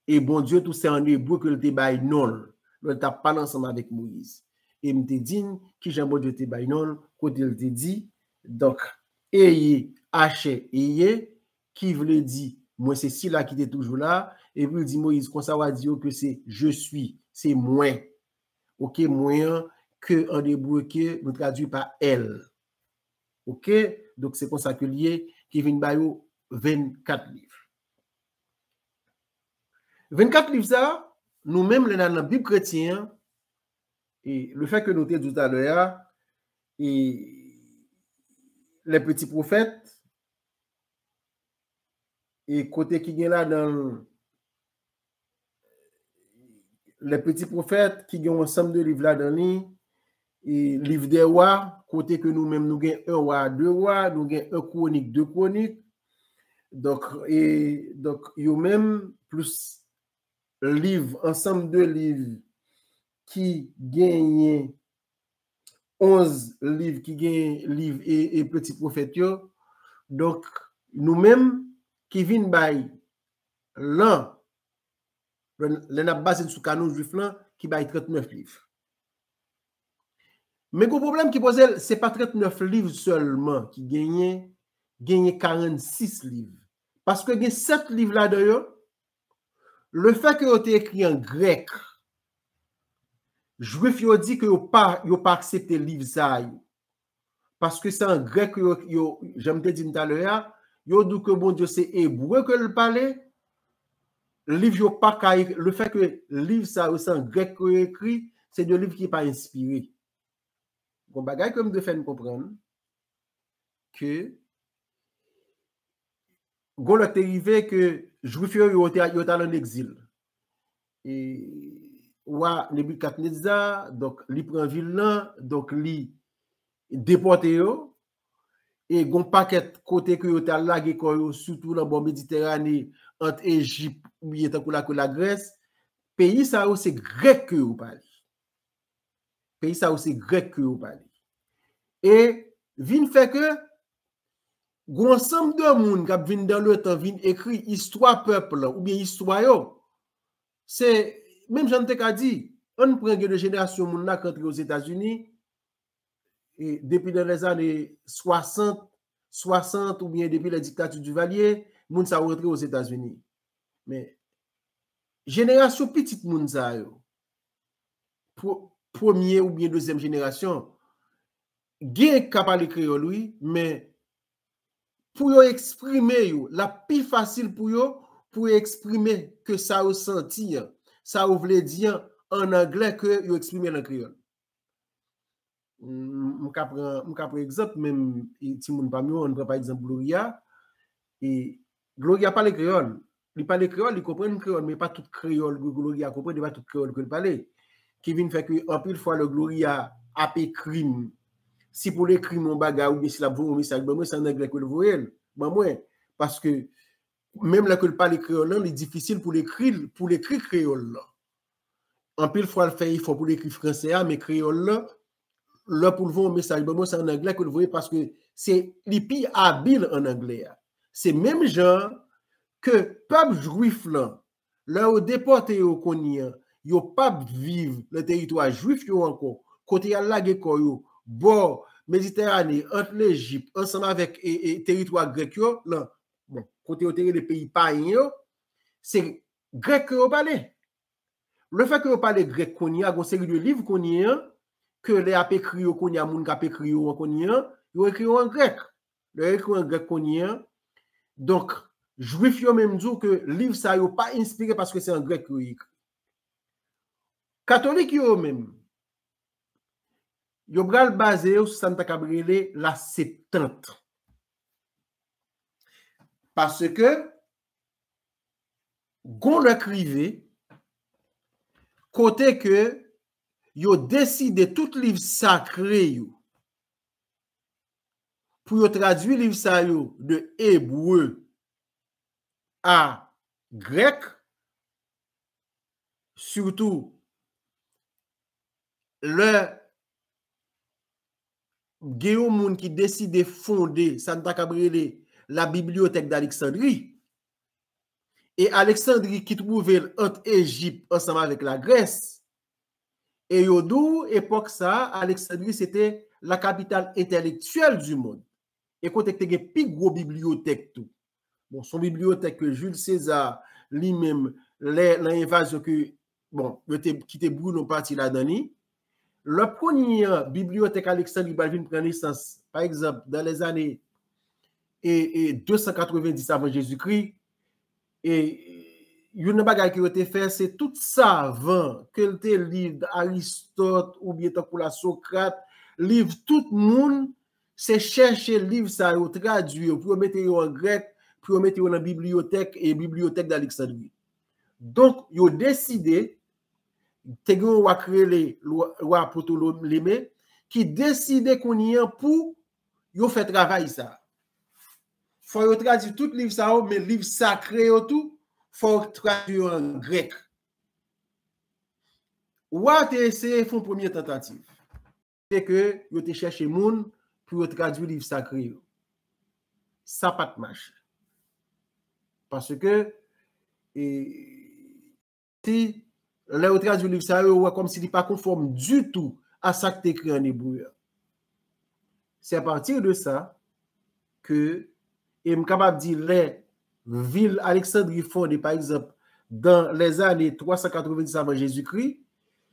E Bondye tou, se an ebre ke l te bay non l, lè l t ap pale ansanm avèk Moyiz. E m te di n kijan Bondye te bay non l, kote l te di, donk, Eye, Ache, Eye, ki vle di, mwen se sila ki te toujou la, epi l di Moyiz, konsa w a di yo ke se Je suis, se mwen. Oke, mwen an, ke an ebre ke nou tradui pa èl. Oke, donk se konsa ke l ye, ki vin ba yo vennkat liv. Vennkat liv sa, nou menm lè n al nan Bib kretyen an, e le fè ke nou te di w talè a, e Les Petits Prophètes, e kote ki gen ladan l Les Petits Prophètes, ki gen yon ansanm de liv ladan li, e Livre des Rois, kote ke nou menm nou gen un Roi, deux Rois, nou gen un Chroniques, deux Chroniques. Donk, e, donk, yo menm, plis liv, ansanm de liv ki genyen onz liv ki gen liv e, e Peti Pwofèt yo. Donk, nou menm ki vin bay lan, lè, lè n ap baze n sou kanon jwif lan, ki bay trannèf liv. Men gon pwoblèm ki poze l, se pa trannèf liv sèlman ki genyen, genyen karannsis liv. Paske gen sèt liv ladan yo, lefètke yo te ekri an grèk, Jwif yo di ke yo pa, yo pa aksepte liv sa yo. Paske se an grèk yo, yo, jan m te di n talè a, yo di ke Bondye se ebre ke l pale, liv yo pa ka, lefètke liv sa yo se an grèk ke yo ekri, se de liv ki pa enspire. Gon bagay ke m dwe fè n konprann, ke gon lè te rive ke Jwif yo, yo te, yo t al an egzil. E wa Nebikadneza, donk, li pran vil lan, donk, li depòte yo. E gon pakèt kote ke yo t al lage kò yo, sitou nan bò Meditèrane, ant Ejip, oubyen tankou la ke Lagrès. Peyi sa yo, se grèk ke yo pale. Peyi sa yo, se grèk ke yo pale. E vin fè ke gon ansanm de moun k ap vin dan letan vin ekri istwa pèp lan oubyen istwa yo. Se menm jan n te ka di, ann pran gen de jenerasyon moun la k rantre Ozetazini, e depi nan lèzane swasant, swasant oubyen depi lè diktati Duvalier, moun sa yo rantre Ozetazini. Men, jenerasyon pitit moun sa yo, pr-, premye oubyen dezyèm jenerasyon, gen k ka pale kreyòl, wi, men pou yo eksprime yo, l ap pi fasil pou yo, pou yo eksprime ke sa yo santi an, sa yo vle di an, ann anglè ke yo eksprime l an kreyòl. M, m ka pran, m ka pran egzanp, menm, e, timoun pa m yo, ann pran pa egzanp Gloria. E Gloria pale kreyòl. Li pale kreyòl, li konprann kreyòl, men pa tout kreyòl ke Gloria konprann, e pa tout kreyòl ke l pale. Ki vin fè ke anpil fwa lè Gloria ap ekri m, si pou l ekri m yon bagay oubyen si l ap voye yon mesaj ban mwen, se ann anglè ke l voye l ban mwen. Paske menm lè ke l pale kreyòl lan, li difisil pou l ekri l, pou l ekri kreyòl lan. Anpil fwa, l fè efò pou l ekri fransè a, men kreyòl lan, lè pou l voye yon mesaj ban mwen, se ann anglè ke l voye, paske se, li pi abil ann anglè a. Se menm jan ke pèp jwif lan, lè yo depòte yo kounye a, yo p ap viv nan teritwa jwif yo ankò, kote y al lage kò yo, bò Meditèrane, ant Lejip, ansanm avèk, e, e, teritwa grèk yo, lan, bon, kote yo te rele peyi payen yo, se grèk ke yo pale. Lefètke yo pale grèk kounye a, gon seri de liv kounye a, ke lè y ap ekri yo kounye a, moun k ap ekri yo an kounye a, yo ekri yo an grèk. Lè yo ekri yo an grèk kounye a, donk, jwif yo menm di w ke liv sa yo pa enspire paske se an grèk yo ekri. Katolik yo menm, yo pral baze yo sou sa n ta kab rele la Septant. Paske gon lè k rive, kote ke yo deside tout liv sakre yo, pou yo tradui liv sa yo de ebre a grèk, sitou lè gen yon moun ki deside fonde sa n ta kab rele la Bibliothèque d'Alexandrie. E Aleksandri ki twouve l ant Ejip ansanm avèk Lagrès. E yo di w, epòk sa a, Aleksandri se te la capitale intellectuelle du monde. E kote k te gen pi gwo bibliyotèk tou. Bon, se yon bibliyotèk ke Jules César, li menm, lè, nan envazyon ke, bon, yo te, ki te brule yon pati ladan li. Lè premye bibliyotèk Aleksandri pral vin pran nesans, pa egzanp, dan lèzane, e, e, de san katrevenndis avan Jezikri, e, youn nan bagay ke yo te fè, se tout savan ke l te li, Aristòt oubyen tankou la Sokrat, liv tout moun se chèche liv sa yo, tradui yo, pou yo mete yo an grèk, pou yo mete yo nan bibliyotèk, e bibliyotèk d'Alexandrie. Donk, yo deside, te gen yon wa k rele lwa, lwa Ptoleme, ki deside kounye an pou yo fè travay sa. Fò yo tradui tout liv sa yo, men liv sakre yo tou, fò yo tradui yo an grèk. Wa te eseye fè yon premye tantativ. Se ke yo te chèche moun pou yo tradui liv sakre yo. Sa pa t mache. Paske, e, si, lè yo tradui liv sa yo, yo wè kòmsi li pa konfòm ditou a sa k te ekri an ebre a. Se apati de sa ke, e m kapab di lè vil Aleksandri fonde, pa egzanp, dan lèzane twa san katrevenndis avan Jezikri,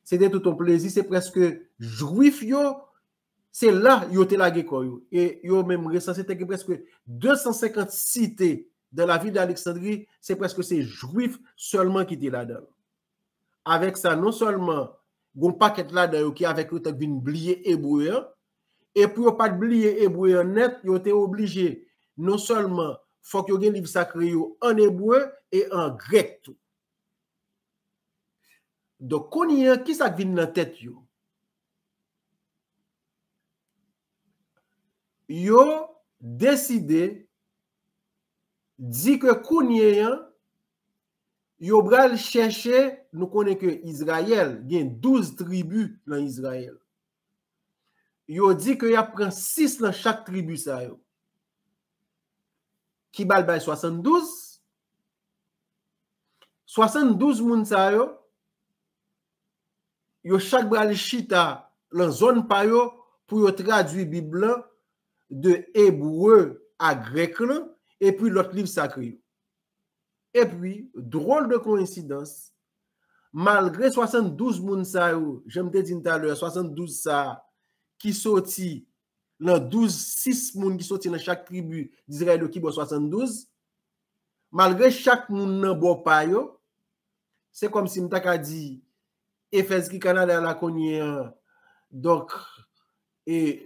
se te tout yon plezi, se prèske Jwif yo, se la yo te lage kò yo. E yo menm resanse te gen prèske de san senkant site dan lavil de Aleksandri, se prèske se Jwif sèlman ki te ladan l. Avèk sa, non sèlman gon pakèt ladan yo ki avèk yo t ap vin bliye ebre an, e pou yo pa t bliye ebre an nèt, yo te oblije non sèlman fòk yo gen liv sakre yo an ebre e an grèk tou. Donk, kounye an, ki sa k vin nan tèt yo? Yo deside di ke kounye an, yo pral chèche, nou konnen ke Izrayèl, gen douz tribi nan Izrayèl. Yo di ke y ap pran sis nan chak tribi sa yo. Ki ba l bay swasanndouz. Swasanndouz moun sa yo, yo chak pral chita lan zòn pa yo pou yo tradui Bib lan de ebre a grèk lan, epi lòt liv sakre yo. Epi, dwòl de koyensidans, malgre swasanndouz moun sa yo, jan m te di n talè, swasanndouz sa a ki soti lan douz, sis moun ki soti nan chak tribi Dizrayèl yo ki bò swasanndouz, malgre chak moun nan bò pa yo, se kòmsi m ta ka di, Efèz ki Kanada la kounye an, donk, e,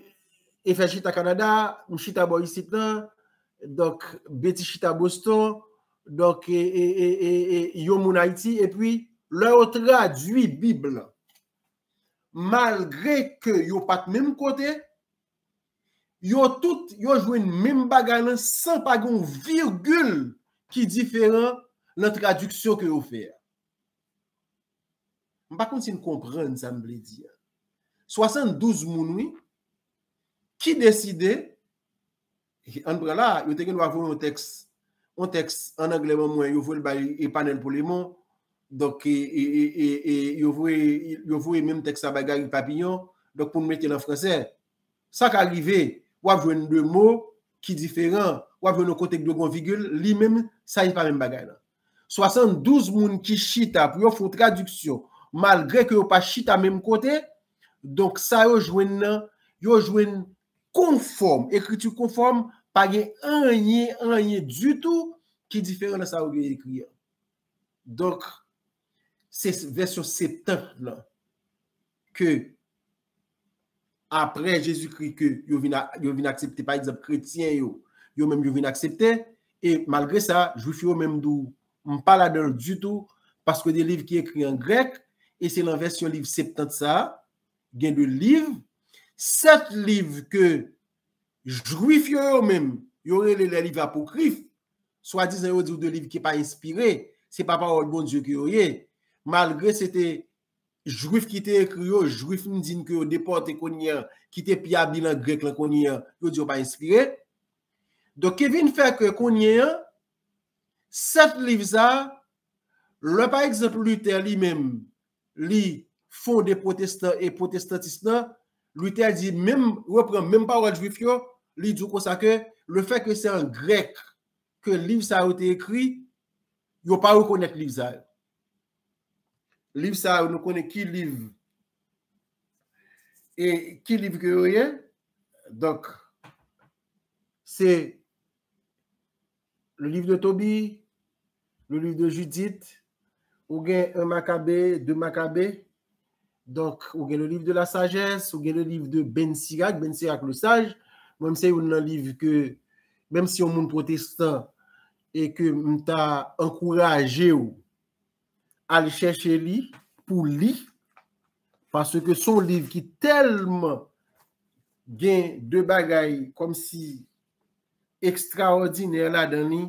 Efèz chita Kanada, m chita bò isit lan, donk, Beti chita Boston, donk, e, e, e, e, e, yon moun Ayiti, epi lè yo tradui Bib lan, malgre ke yo pa t menm kote, yo tout, yo jwenn menm bagay lan san pa gen yon vigil ki diferan lan tradiksyon ke yo fè a. M pa konn si n konprann sa m vle di a. Swasanndouz moun, wi, ki deside, ann pran la, yo te gen dwa voye yon tèks, yon tèks ann anglè ban mwen, yo voye l bay, e, Panèl Polemon. Donk, e, e, e, e, e, yo voye, yo voye menm tèks la bay Gary Papillon, donk pou n mete l an fransè. Sa ka rive, w ap jwenn de mo ki diferan, w ap jwenn yon kote k dwe gen yon vigil, li menm, sa e pa menm bagay lan. Swasanndouz moun ki chita pou yo fè yon tradiksyon, malgre ke yo pa chita menm kote, donk sa yo jwenn nan, yo jwenn konfòm, ekriti konfòm, pa gen anyen, anyen ditou ki diferan nan sa yo gen ekri an. Donk, se vèsyon Septant lan ke apre Jezikri ke yo vin a, yo vin aksepte, pa egzanp, kretyen yo, yo menm yo vin aksepte, e malgre sa, Jwif yo menm di w, m pa ladan l ditou, paske de liv ki ekri an grèk, e se lan vèsyon liv Septant sa a, gen de liv, sèt liv ke Jwif yo, yo menm, yo rele les livres apocryphes, swadizan yo di w de liv ki pa enspire, se pa pawòl Bondye ke yo ye, malgre se te Jwif ki te ekri yo, Jwif m di n ke yo depòte kounye an, ki te pi abil an grèk lan kounye an, yo di yo pa enspire. Donk, ki vin fè ke kounye an, sèt liv sa a, lè pa egzanp Luther li menm, li fonde pwotestan e pwotestantis lan, Luther di menm, repran menm pawòl Jwif yo, li di w konsa ke lefètke se an grèk ke liv sa yo te ekri, yo pa rekonèt liv sa yo. Liv sa yo, nou konnen ki liv, e ki liv ke yo ye. Donk, se le livre de Tobie, le livre de Judith, ou gen un Maccabée, deux Maccabées, donk, ou gen le livre de la sagesse, ou gen le livre de Ben Sirac, Ben Sirac le sage, Mwen, se youn nan liv ke, menm si yon moun pwotestan, e ke m ta ankouraje w al chèche li, pou li, paske se yon liv ki tèlman gen de bagay kòmsi ekstraòdinè ladan li,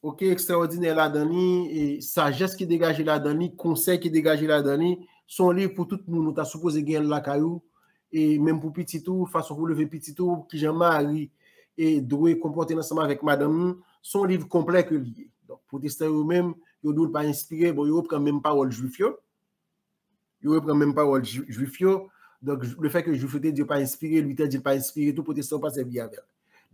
oke, ekstraòdinè ladan li, e sajès ki degaje ladan li, konsèy ki degaje ladan li, se yon liv pou tout moun, ou ta sipoze gen l lakay ou, e menm pou pitit ou, fason pou leve pitit ou, kijan mari e dwe konpòte l ansanm avèk madanm li, se yon liv konplè ke li ye. Donk, pwotestan yo menm, yo di w l pa enspire, bon, yo reprann menm pawòl jwif yo. Yo reprann menm pawòl jwif yo. Donk, lefètke jwif yo te di yo pa enspire, Luther di l pa enspire tou, pwotestan yo pa sèvi avè l.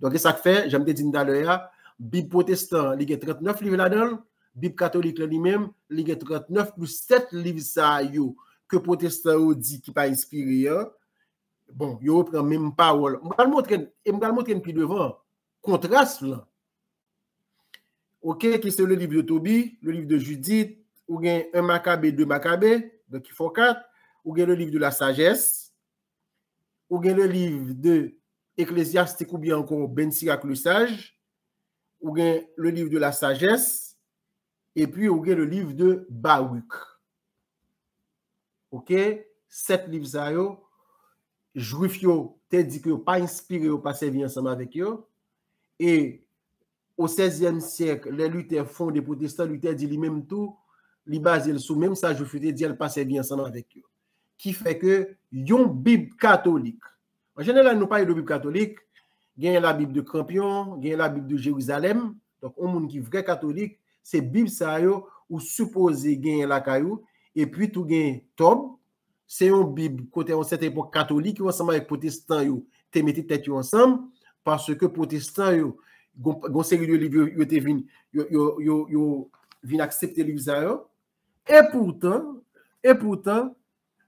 Donk, e sa k fè, jan m te di n talè a, Bib pwotestan, li gen trannèf liv ladan l, Bib katolik la li menm, li gen trannèf plis sèt liv sa yo ke pwotestan yo di ki pa enspire an. Bon, yo reprann menm pawòl. M pral montre n, e m pral montre n pi devan kontras lan. Oke, ki se le livre de Tobie, le livre de Judith, ou gen un Maccabée, deux Maccabées, donk ki fè w kat, ou gen le livre de la sagesse, ou gen le livre de Ecclésiastique oubyen ankò Ben Sirac le Sage, ou gen le livre de la sagesse, epi ou gen le livre de Baruch. Oke? Sèt liv sa yo, jwif yo te di ke yo pa enspire, yo pa sèvi ansanm avèk yo. E o sèzyèm syèk, lè Luther fonde pwotestan, Luther di li menm tou, li baze l sou menm sa jwif yo te di a, l pa sèvi ansanm avèk yo. Ki fè ke yon Bib katolik, an jeneral, nou pale de Bib katolik, genyen la Bible de Crampion, genyen la Bible de Jérusalem. Donk, yon moun ki vrè katolik, se Bib sa yo ou sipoze genyen lakay ou, epi tou gen Tob, se yon Bib kote yon sèten epòk katolik yo ansanm avèk pwotestan yo te mete tèt yo ansanm, paske pwotestan yo, gon, gon seri de liv yo, yo te vin, yo, yo, yo, yo vin aksepte liv sa yo. E poutan, e poutan,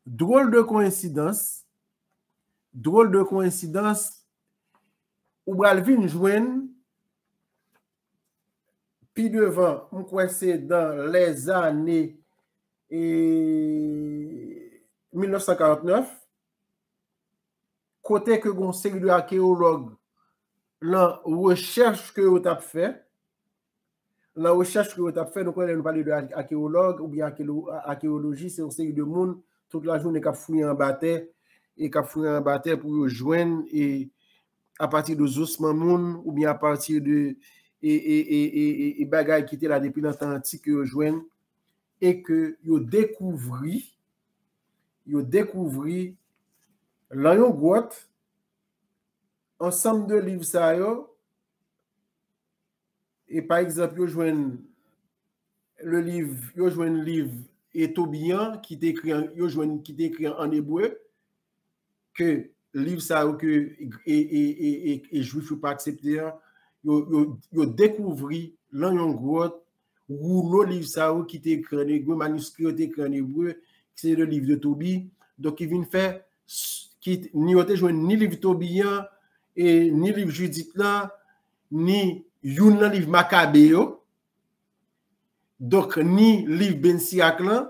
drôle de coïncidence, drôle de coïncidence, ou pral vin jwenn pi devan, m kwè se dans les années, e, mil nèf san karant nèf, kote ke gon seri de akeyològ, lan rechèch ke yo t ap fè, lan rechèch ke yo t ap fè, nou konnen lè nou pale de akeyològ oubyen akeyoloji, se yon seri de moun tout lajounen k ap fouye anba tè, e k ap fouye anba tè pou yo jwenn, e apati de zosman moun, oubyen apati de, e, e, e, e, e, e bagay ki te la depi nan tan antik ke yo jwenn, e ke yo dekouvri, yo dekouvri lan yon gwòt, ansanm de liv sa yo, e pa egzanp, yo jwenn le liv, yo jwenn liv e Tobi an ki te ekri an, yo jwenn ki te ekri an, an ebre, ke liv sa yo ke e, e, e, e, e jwif yo pa aksepte an, yo, yo, yo dekouvri lan yon gwòt woulo liv sa yo ki te ekri an ebre, maniskri yo te ekri an ebre, se le livre de Tobie, donk ki vin fè, ki, ni yo te jwenn ni liv Tobi an, e ni liv Jidit lan, ni youn nan liv Makabe yo, donk ni liv Ben Sirak lan,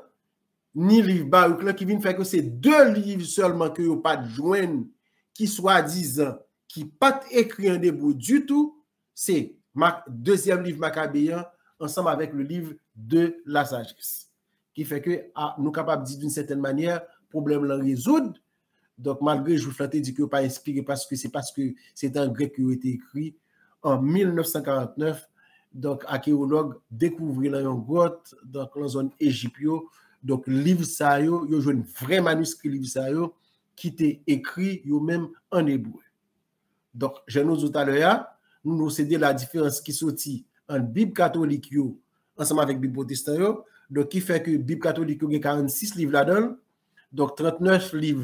ni liv Baruk lan, ki vin fè ke se de liv sèlman ke yo pa t jwenn, ki swadizan, ki pa t ekri an ebre ditou, se Ma-, dezyèm liv Makabe an, ansanm avèk le livre de la sagesse. Ki fè ke, a, nou kapab di d'une certaine manière, pwoblèm lan rezoud. Donk, malgre jwif lan te di ke yo pa enspire paske se paske se te an grèk ke yo te ekri, an mil nèf san karant nèf, donk, akeyològ dekouvri lan yon gwòt, donk, lan zòn Ejip yo. Donk, liv sa yo, yo jwenn vrè maniskri liv sa yo ki te ekri yo menm an ebre. Donk, jan nou di w talè a, nou di w se de la diferans ki soti ant Bib katolik yo ansanm avèk Bib pwotestan yo. Donk, ki fè ke Bib katolik yo gen karannsis liv ladan l. Donk, trannèf liv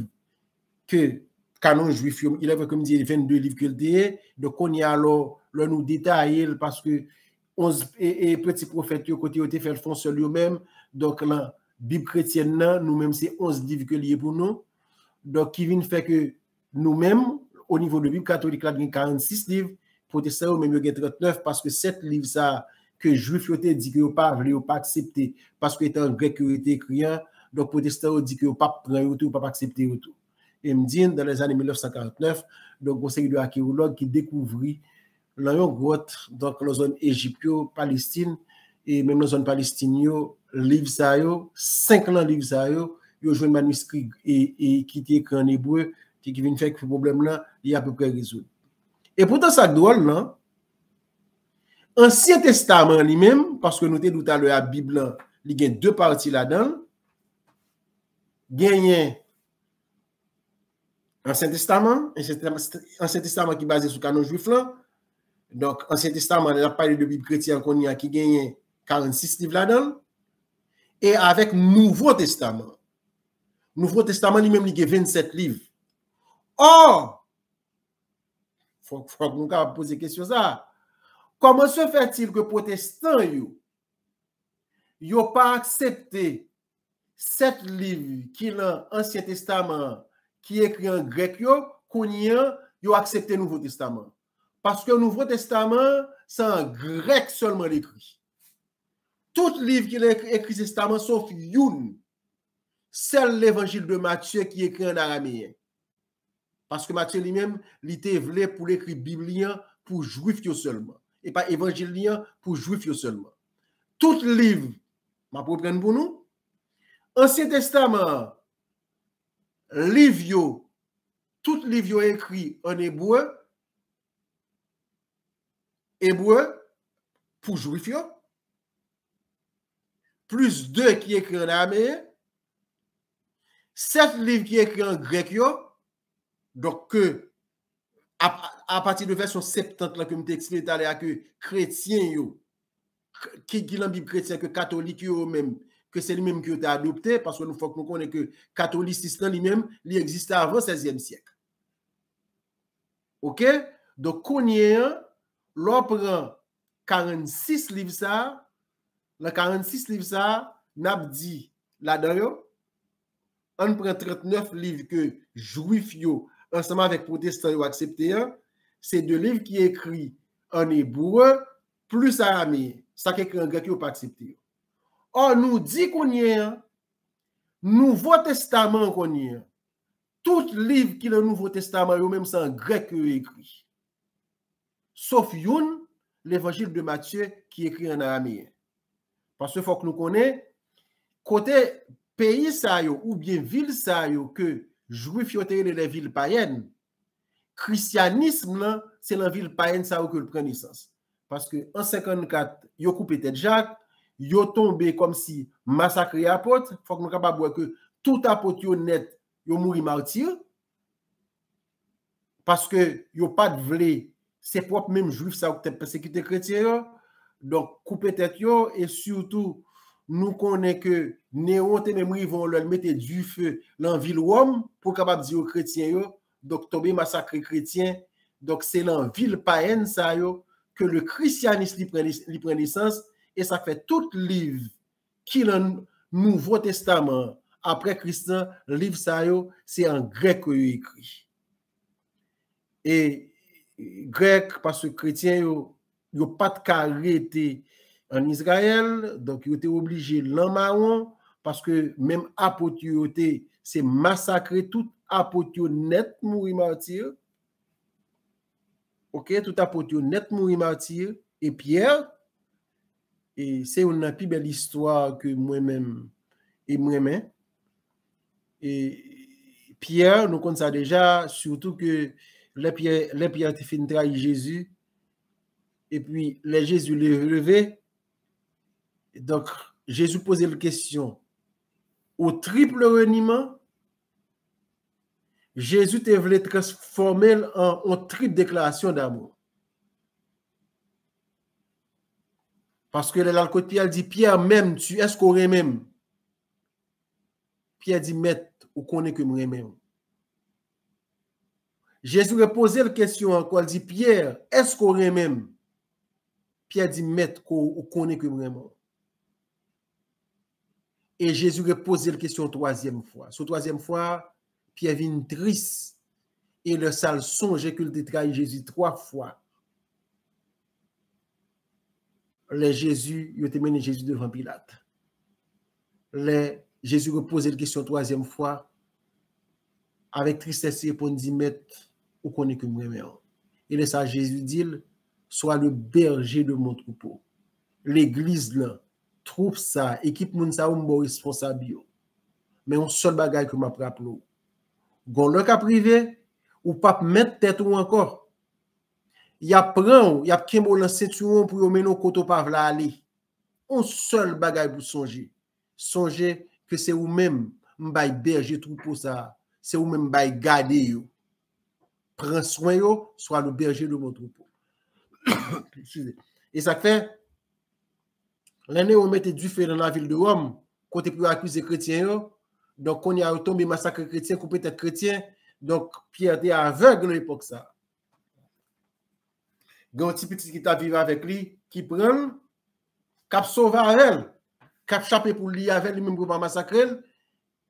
ke kanon jwif yo, il est vrai ke m di vennde liv ke l te ye. Donk, kounye a, lè, lè nou detaye l, paske onz e, e prensip pwofèt yo, kote yo te fè l fon sèl yo menm. Donk, lan Bib kretyèn nan, nou menm, se onz liv ke l ye pou nou. Donk, ki vin fè ke nou menm, o nivo de Bib katolik la, gen karannsis liv, pwotestan yo menm, yo gen trannèf, paske sèt liv sa a ke jwif yo te di ke yo pa vle, yo pa aksepte, paske se te an grèk ke yo te ekri an, donk pwotestan yo di ke yo p ap pran yo tou, yo p ap aksepte yo tou. Emdin dans les années mil nèf san karant nèf. Donk, gon seri de akeyològ ki dekouvri nan yon gwòt, donk, nan zòn Ejip yo, Palestin, e menm nan zòn Palestin yo, liv sa yo, senk nan liv sa yo, yo jwenn maniskri e, e ki te ekri an ebre, ki, ki vin fè ke pwoblèm nan, li apeprè rezoud. E poutan, sa k dwòl lan, Ansyen Testaman li menm, paske nou te di w talè a, Bib lan, li gen de pati ladan l. Genyen Ansyen Testaman, Ansyen Testaman, Ansyen Testaman ki baze sou kanon jwif lan. Donk, Ansyen Testaman, lè n ap pale de Bib kretyen an kounye a, ki genyen karannsis liv ladan l. E avèk Nouvo Testaman. Nouvo Testaman li menm, li gen vennsèt liv. Ò, fòk, fòk nou kapab poze kesyon sa a. Comment se fait-il que pwotestan yo, yo pa aksepte sèt liv ki nan Ansyen Testaman an, ki ekri an grèk yo, kounye a, yo aksepte Nouvo Testaman an? Paske Nouvo Testaman an, se an grèk sèlman l ekri. Tout liv ki ekri Testaman, sof youn. Sèl Levanjil de Matye ki ekri an arameyen. Paske Matye li menm, li te vle pou l ekri Bib li an pou jwif yo sèlman. E pa evanjil li an pou jwif yo sèlman. Tout liv, m ap reprann pou nou, Ansyen Testaman an, liv yo, tout liv yo ekri an ebre, ebre pou jwif yo, plis de ki ekri an arameyen, sèt liv ki ekri an grèk yo, donk ke a, apati de vèsyon Septant lan ke m te eksplike talè a, ke kretyen yo, ki, ki nan Bib kretyen, ke katolik yo menm, ke se li menm ke yo te adopte, paske nou fòk nou konnen ke katolisis lan li menm, li egziste avan sèzyèm syèk. Oke? Donk, kounye a, lè w pran karannsis liv sa a, nan karannsis liv sa a, n ap di ladan yo, ann pran trannèf liv ke jwif yo, ansanm avèk pwotestan yo aksepte an, se de liv ki ekri an ebre plis arameyen. Sa k ekri an grèk yo pa aksepte yo. Ò, nou di kounye a, Nouvo Testaman an kounye a, tout liv ki nan Nouvo Testaman yo menm se an grèk yo ekri. Sof youn, Levanjil de Matye, ki ekri an arameyen. Paske fòk nou konnen, kote peyi sa yo oubyen vil sa yo ke jwif yo te rele les villes païennes, krisyanism lan, se nan vil payèn sa yo ke l pran nesans. Paske an senkannkat, yo koupe tèt Jak, yo tonbe kòmsi masakre apot, fòk nou kapab wè ke tout apot yo nèt, yo mouri mati. Paske yo pa t vle, se pwòp menm jwif sa yo ki t ap pèsekite kretyen yo. Donk, koupe tèt yo, e sitou, nou konnen ke Newon te menm rive yon lè l mete dife nan vil Wòm pou l kapab di yo kretyen yo. Donk, tonbe masakre kretyen. Donk, se nan vil payèn sa yo ke le christianisme li pran, li pran nesans, e sa k fè tout liv ki nan Nouvo Testaman an, apre Kris lan, liv sa yo, se an grèk ke yo ekri. E grèk, paske kretyen yo, yo pa t ka rete ann Izrayèl, donk yo te oblije lan mawon, paske menm apot yo, yo te, se masakre tout apot yo nèt, mouri mati. Oke, tout apot yo nèt mouri mati, e Pyè, e se youn nan pi bèl istwa ke mwen menm e m renmen. E Pyè, nou konn sa deja, sitou ke lè Pyè, lè Pyè te fin trayi Jezi, epi lè Jezi le-, leve, donk, Jezi poze l kesyon, au triple reniement, Jezi te vle transfòme l an yon trip deklarasyon damou. Paske lè l al kot Pyè, l di, Pyè, m'aimes-tu, èske w renmen m? Pyè di, Mèt, ou konnen ke m renmen w. Jezi repoze l kesyon ankò, l di, Pyè, èske w renmen m? Pyè di, Mèt, ko-, ou konnen ke m renmen w. E Jezi repoze l kesyon twazyèm fwa. Sou twazyèm fwa, Pyè vin tris. E lè sa l sonje ke l te trayi Jezi twa fwa. Lè Jezi, yo te mennen Jezi devan Pilat. Lè Jezi repoze l kesyon twazyèm fwa, avèk tristès, li reponn, di, Mèt, ou konnen ke m renmen w. E lè sa a, Jezi di l, Sois le berger de mon troupeau. Legliz lan, twoup sa, ekip moun sa yo, m ba w responsab yo. Men yon sèl bagay ke m ap raple w. Gon lè k ap rive, ou p ap mèt tèt ou ankò. Y ap pran w, y ap kenbe w nan sentiwon pou yo mennen w kote w pa vle ale. Yon sèl bagay pou sonje. Sonje ke se ou menm m bay bèje twoupo sa a. Se ou menm m bay gade yo. Pran swen yo, sois le berger de mon troupeau. Eskize. E sa k fè, lè Newo mete dife nan lavil de Wòm, kote pou yo akize kretyen yo, donk kounye a yo tonbe masakre kretyen, koupe tèt kretyen, donk Pyè te avèg nan epòk sa a. Gen yon ti pitit ki t ap viv avèk li, ki pran l, k ap sove avè l, k ap chape pou l li avè l, li menm pou yo pa masakre l.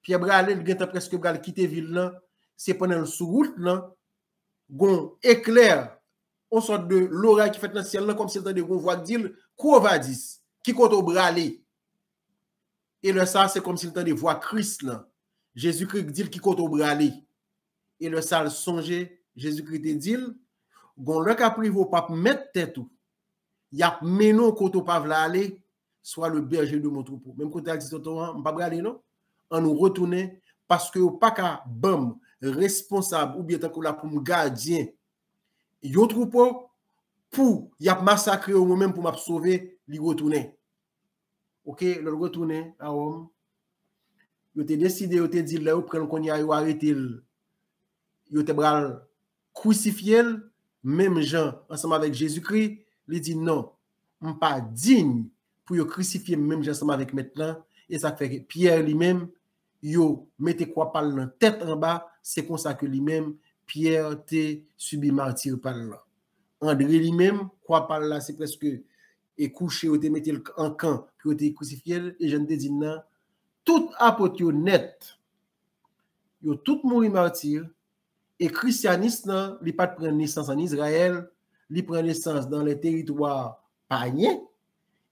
Pyè prale, l gentan prèske pral kite vil lan. Se pandan l sou wout lan, gon eklè, yon sòt de loray ki fèt nan syèl lan, kòmsi l tande gon vwa k di l, Quo vadis? Ki kote w prale? E lè sa a, se kòmsi l tande vwa Kris lan. Jezikri di l, Ki kote w prale? E lè sa a, l sonje, Jezikri te di l, Gon lè k ap rive, w p ap mèt tèt ou. Y ap mennen w kote w pa vle ale, sois le berger de mon troupeau. Menm kote a di tonton an, m pa prale non. Ann nou retounen, paske yo pa ka ban m responsab oubyen tankou la pou m gadyen yon twoupo pou y ap masakre yo, mwen menm pou m ap sove, li retounen. Oke, lè l retounen a Wòm, yo te deside, yo te di lè yo pran l kounye a, yo arete l, yo te pral krisifye l, menm jan ansanm avèk Jezikri, li di, Non, m pa diy pou yo krisifye m menm jan ansanm avèk Mèt lan. E sa k fè ke Pyè li menm, yo mete kwa pa l nan tèt anba, se konsa ke li menm, Pyè te sibi mati pa l lan. Andre li menm, kwa pa l la, se prèske e kouche, yo te mete l an kan pou yo te krisifye l, e jan n te di n nan, tout apot yo nèt, yo tout mouri mati, e krisyanis lan, li pa t pran nesans ann Izrayèl, li pran nesans dans les territoires païens,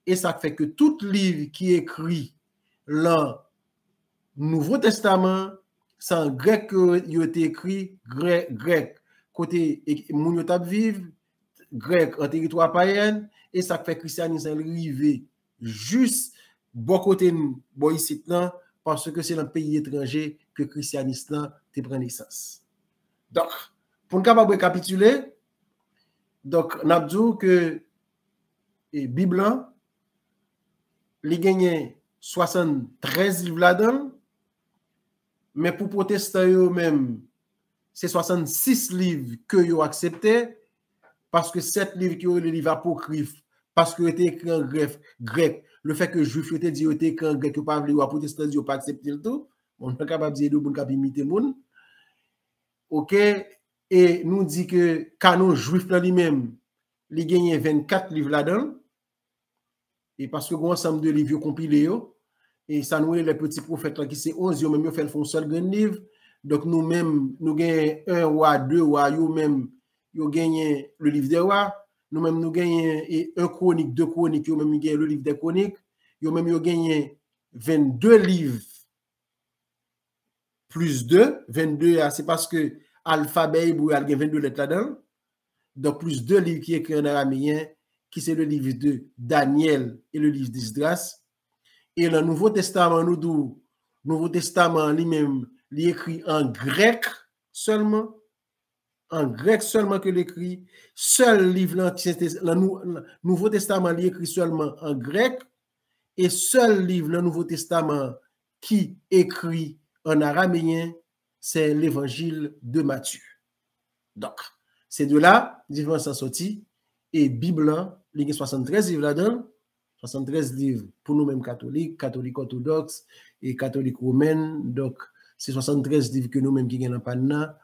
e sa k fè ke tout liv ki ekri lan Nouvo Testaman, se an grèk ke yo te ekri, grè-, grèk, kote e-, moun yo t ap viv, grèk an teritwa payen, e sa k fè krisyanis lan rive jis bò kote n, bò isit lan, paske se nan peyi etranje ke krisyanis lan te pran nesans. Donk, pou n kapab rekapitile, donk, n ap di w ke, e, Bib lan, li genyen swasanntrèz liv ladan l, men pou pwotestan yo menm, se swasannsis liv ke yo aksepte, paske sèt liv ke yo rele liv apokrif, paske yo te ekri an grèf, grèk. Lefètke jwif yo te di yo te ekri an grèk, yo pa vle yo, pwotestan di yo pa aksepte l tou. Bon, nou kapab di e de moun k ap imite moun. Oke, e nou di ke kanon jwif lan li menm, li genyen vennkat liv ladan l. E paske gen yon ansanm de liv yo konpile yo, e sa nou rele les petits prophètes lan ki se onz, yo menm yo fè l fè yon sèl grenn liv. Donk nou menm, nou genyen en Wa, de Wa, yo menm, yo genyen le livre des Rois. Nou menm, nou genyen e en Kronik, de Kronik, yo menm yo genyen le livre des Chroniques. Yo menm yo genyen vennde liv plis de, vennde a, se paske alfabè ebre a, l gen vennde lèt ladan l. Donk, plis de liv ki ekri an arameyen, ki se le livre de Daniel e le livre d'Esdras. E nan Nouvo Testaman, nou di w, Nouvo Testaman an li menm, li ekri an grèk sèlman. An grèk sèlman ke l ekri. Sèl liv nan Ansyen Tes-, nan Nou-, nan Nouvo Testaman, li ekri sèlman an grèk. E sèl liv nan Nouvo Testaman ki ekri an arameyen, se Levanjil de Matye. Donk, se de la diferans lan sòti. E Bib lan, li gen swasanntrèz liv ladan l, swasanntrèz liv pou nou menm katolik, katolik òtodòks e katolik womèn. Donk, se swasanntrèz liv ke nou menm ki gen nan pa n nan.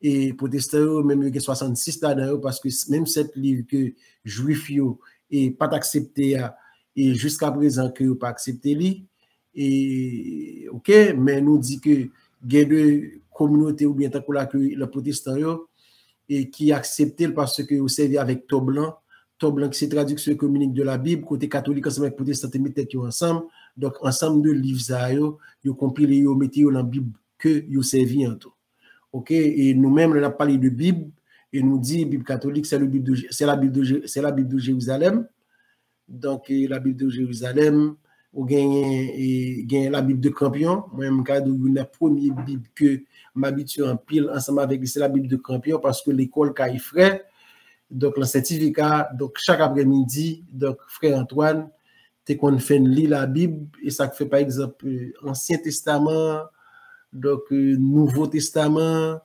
E pwotestan yo, menm yo gen swasannsis ladan yo, paske s-, menm sèt liv ke jwif yo e pa t aksepte a, e jiskaprezan ke yo pa aksepte li. E, oke, men nou di ke gen de kominote oubyen tankou la ke le pwotestan yo, e ki aksepte l paske yo sèvi avèk tòb lan. Tòb lan ki se Traduction œcuménique de la Bible, kote katolik ansanm avèk pwotestan te met tèt yo ansanm. Donk, ansanm de liv sa yo, yo konpile yo, mete yo nan Bib ke yo sèvi an tou. Ok, e nou menm, lè n ap pale de Bib, e nou di Bib katolik, c'est le Bible de, c'est la Bible de, c'est la Bible de Jérusalem. Donk, e, la Bible de Jérusalem, ou genyen, e, genyen la Bible de Campion. Mwen menm, m ka di w, youn nan premye Bib ke m abitye anpil ansanm avèk li, se la Bible de Campion, paske lekòl kay frè, donk, nan sètifika, donk, chak aprèmidi, donk, frè Antoine te konn fè n li Labib, e sa k fè, pa egzanp, e, Ansyen Testaman, donk, e, Nouvo Testaman,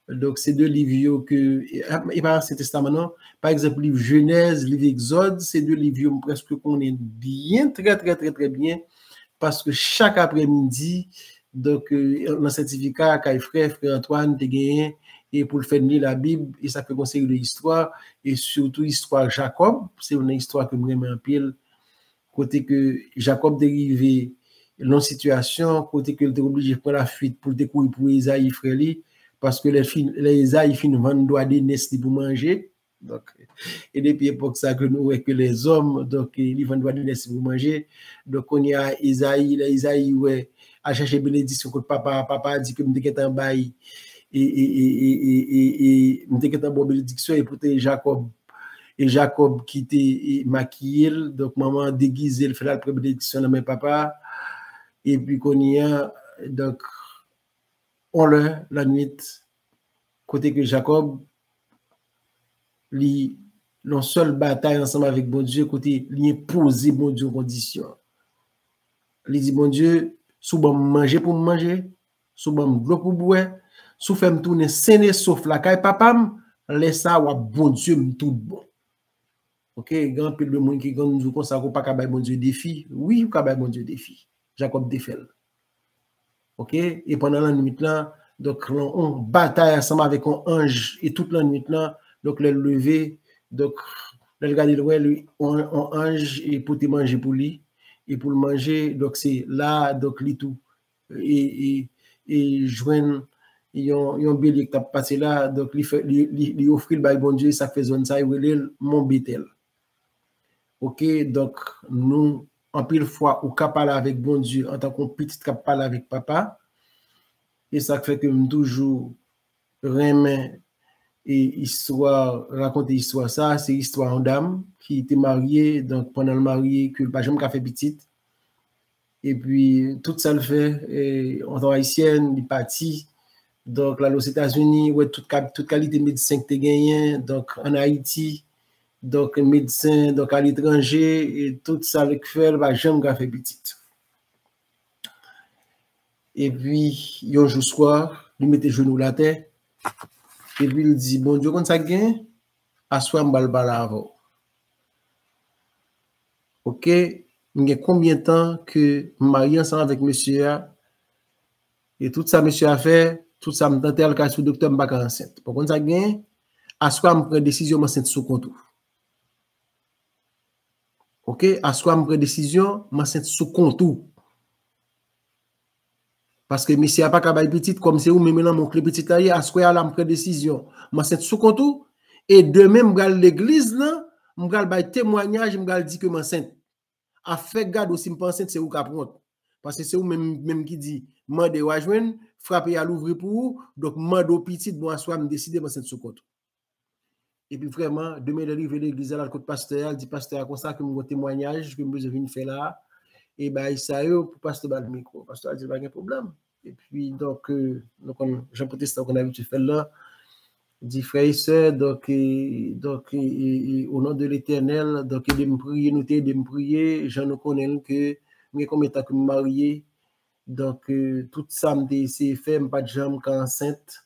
donk, se de liv yo ke, e, e pa Ansyen Testaman, non, pa egzanp, liv Jenèz, liv Egzòd, se de liv yo m prèske konnen byen, trè, trè, trè, trè byen, paske chak aprèmidi, donk, e, nan sètifika, kay frè, frè Antoine te genyen, e pou l fè n li Labib, e sa k fè gon seri de istwa, e sitou istwa Jakòb, se youn nan istwa ke m renmen anpil, kote ke Jakòb te rive nan yon sitiyasyon, kote ke l te oblije pran lafuit pou l te kouri pou Ezayi, frè li, paske lè fin, lè Ezayi fin vann dwa de nès li pou manje, donk, e depi epòk sa ke nou wè ke lèzòm, donk, e, li vann dwa de nès li pou manje. Donk, kounye a, Ezayi, lè Ezayi wè, al chache benediksyon kot papa, papa di ke m te gentan bay, e, e, e, e, e, e, e, m te gentan ba w benediksyon, e poutèt Jakòb, e Jakòb ki te, e, makiye l, donk, manman an degize l, fè l al pran benediksyon nan men papa, epi kounye a, donk, on lè, lannwit, kote ke Jakòb, li nan sèl batay ansanm avèk Bondye, kote li enpoze Bondye yon kondisyon. Li di, Bondye, si w ban m manje pou m manje, si w ban m dlo pou m bwè, si w fè m tounen sen e sof lakay papa m, lè sa a w ap Bondye m tout bon. Ok, gen anpil de moun ki konn di w konsa ke w pa ka bay Bondye defi. Wi, ou ka bay Bondye defi. Jakòb te fè l. Ok, e pandan lannwit lan, donk, lan yon batay ansanm avèk yon anj, e tout lannwit lan, donk, lè l leve, donk, lè l gade, l wè li, yon, yon anj, e pote manje pou li, e pou l manje, donk, se la, donk, li tou, e, e, e jwenn yon, yon belye ki t ap pase la, donk, li fè, li, li, li ofri l bay Bondye, sa k fè zòn sa yo rele l Mont Betèl. Ok, donk, nou, anpil fwa, ou ka pale avèk Bondye antanke yon pitit k ap pale avèk papa. E sa k fè ke m toujou renmen e istwa, rakonte istwa sa, se istwa yon dam ki te marye, donk, pandan l marye, ke l pa janm ka fè pitit. Epi, tout sa l fè, e, antan ayisyèn, li pati. Donk, l al Ozetazini, wè tout ka-, tout kalite medsen ki te genyen, donk, ann Ayiti, donk, medsen, donk, aletranje, e tout sa l fè, l pa janm ka fè pitit. Epi, yon jou swa, li mete jenou l atè, epi l di, Bondye, w konn sa k gen? Aswè a m pral pale avè w. Ok, m gen konbyen tan ke m marye ansanm avèk mesye a, e tout sa mesye a fè, tout sa m tante al kay sou doktè, m pa ka ansent. Ou konn sa k genyen? Aswè a m pran desizyon, m ansent sou kont ou. Ok, aswè a m pran desizyon, m ansent sou kont ou. Paske mesye a pa ka bay pitit, kòm se ou menm e nan men w kle pitit la ye, aswè a la m pran desizyon. M ansent sou kont ou, e demen m pral legliz lan, m pral bay temwanyaj, m pral di ke m ansent. Afè gade w si m pa ansent, se ou k ap wont. Paske se ou menm, menm ki di, mande w a jwenn, frape a louvri pou ou, donk mande w pitit, bon, aswè a m deside m ansent sou kont ou. Epi vrèman, demen lè l rive legliz la, l al kot pastè a, l di pastè a konsa ke m gon temwanyaj ke m bezwen vin fè la a. E bagay sa yo, pou pastè ba l mikwo. Pastè a di l pa gen pwoblèm. Epi, donk, e, nou konn, jan pwotestan yo konn abitye fè l lan, di, frè e sè, donk, e, donk, e, e, e, o non de Letènèl, donk, ede m priye, nou te ede m priye, jan nou konnen l ke m gen konbyen tan ke m marye, donk, e, tout sa m te eseye fè, m pa t janm ka ansent.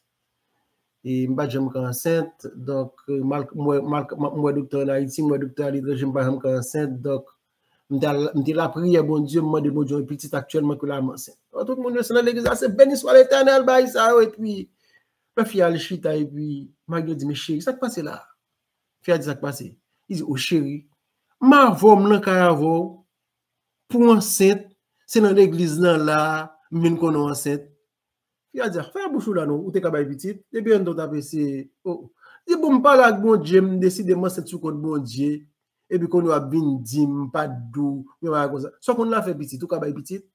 E m pa t janm ka ansent. Donk, e, mal, m wè, mal, m wè doktè ann Ayiti, m wè doktè aletranje, m pa janm ka ansent. Donk, m te al, m te lapriyè Bondye, m mande Bondye yon pitit aktyèlman ke la m ansent. Donk, tout moun yo se nan legliz la, se beni swa Letènèl, bagay sa yo, epi, lè fi a al chita, epi, mari a di, men cheri, sa k pase la? Fi a di, sa k pase? Li di, o cheri, m avè w, m nan kay avè w, pou w ansent, se nan legliz lan la, m vin konnen w ansent. Fi a di, a, fè bouch ou la non, ou te ka bay pitit, depi anndan w t ap eseye. O, di, bon, m pale ak Bondye, m deside m ansent sou kont Bondye, epi kounye a w ap vin di m, m pa t di w, yon bagay konsa. Sa w konn la fè pitit, ou ka bay pitit?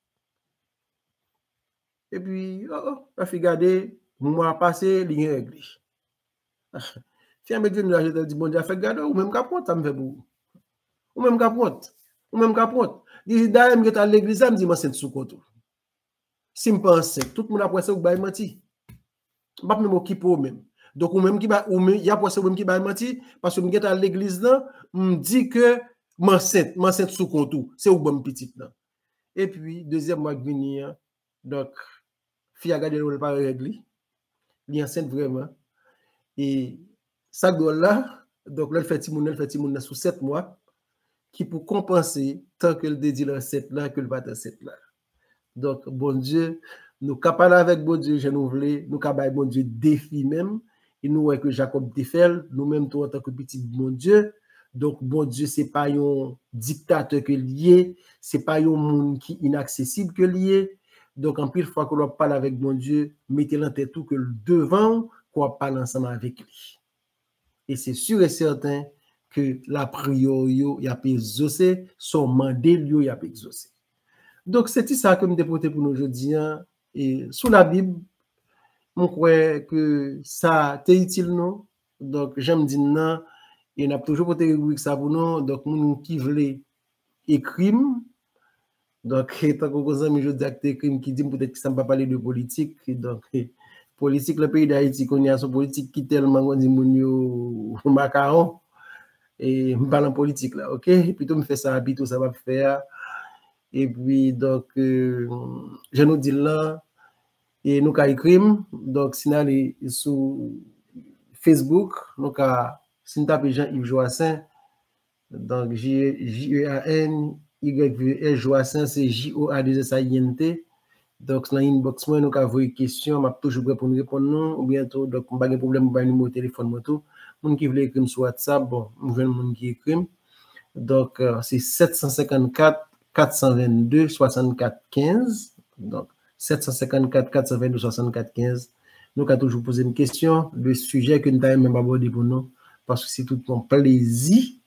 Epi, o, o, lafi gade, Mwa pase, li gen règ li. Fi a met jenou la, je te di, Bondye a fè gade, ou menm k ap wont, sa m fè pou ou. Ou menm k ap wont. Ou menm k ap wont. Li di, dayè, m gentan al legliz la, m di, m ansent sou kont ou. Si m pa ansent, tout moun ap wè se ou k bay manti. M p ap menm okipe w menm. Donk, ou menm ki bay, ou menm, y ap wè se ou menm ki bay manti, paske m gentan al legliz lan, m di ke m ansent, m ansent sou kont ou. Se ou k ban m pitit lan. Epi, dezyèm mwa k vini an, donk, fi a gade l wè l pa wè règ li. Li ansent vrèman. E sa k dwòl la, donk, lè l fè timoun nan, l fè timoun nan sou sèt mwa, ki pou konpanse tan ke l te di l ansent la, ke l pa t ansent la. Donk, Bondye, nou ka pale avèk Bondye jan nou vle, nou ka bay Bondye defi menm, e nou wè ke Jakòb te fè l, nou menm tou antanke pitit Bondye. Donk, Bondye se pa yon diktatè ke l ye, se pa yon moun ki inaksesib ke l ye. Donk, anpil fwa ke w ap pale avèk Bondye, mete l an tèt ou ke l devan w, ke w ap pale ansanm avèk li. E se si e sèten ke lapriyè w yo, y ap egzose, sa w mande l yo, y ap egzose. Donk, se ti sa ke m te pote pou nou jodi a. E sou Labib, m kwè ke sa te itil nou. Donk, jan m di n nan, e n ap toujou pote ribrik sa pou nou. Donk, moun ki vle ekri m, donk, tankou gon zanmi jodi a ki te ekri m, ki di m poutèt ki sa m pa pale de politik. Donk, politik nan peyi Dayiti kounye a se yon politik ki tèlman, kòm di moun yo, makawon. E m pa nan politik la, oke? Pito m fè sa, pito sa m ap fè a. Epi, donk, euh, jan nou di l lan, e nou ka ekri m. Donk, si n ale sou Facebook, nou ka, si n tape Jean Yves Joassaint, donk, J E A N Y V E S, Joassaint, se J O A deux S A I N T. Donk, nan inbox mwen, nou ka voye kesyon, m ap toujou prè pou n reponn nou, oubyen tou, donk, m pa gen pwoblèm pou bay nimewo telefòn mwen tou. Moun ki vle ekri m sou WhatsApp, bon, m jwenn moun ki ekri m. Donk, euh, se sèt san senkannkat, kat san vennde, swasannkat kenz. Donk, sèt san senkannkat, kat san vennde, swasannkat kenz. Nou ka toujou poze m kesyon de sijè ke n ta renmen m abòde pou nou, paske se tout yon plezi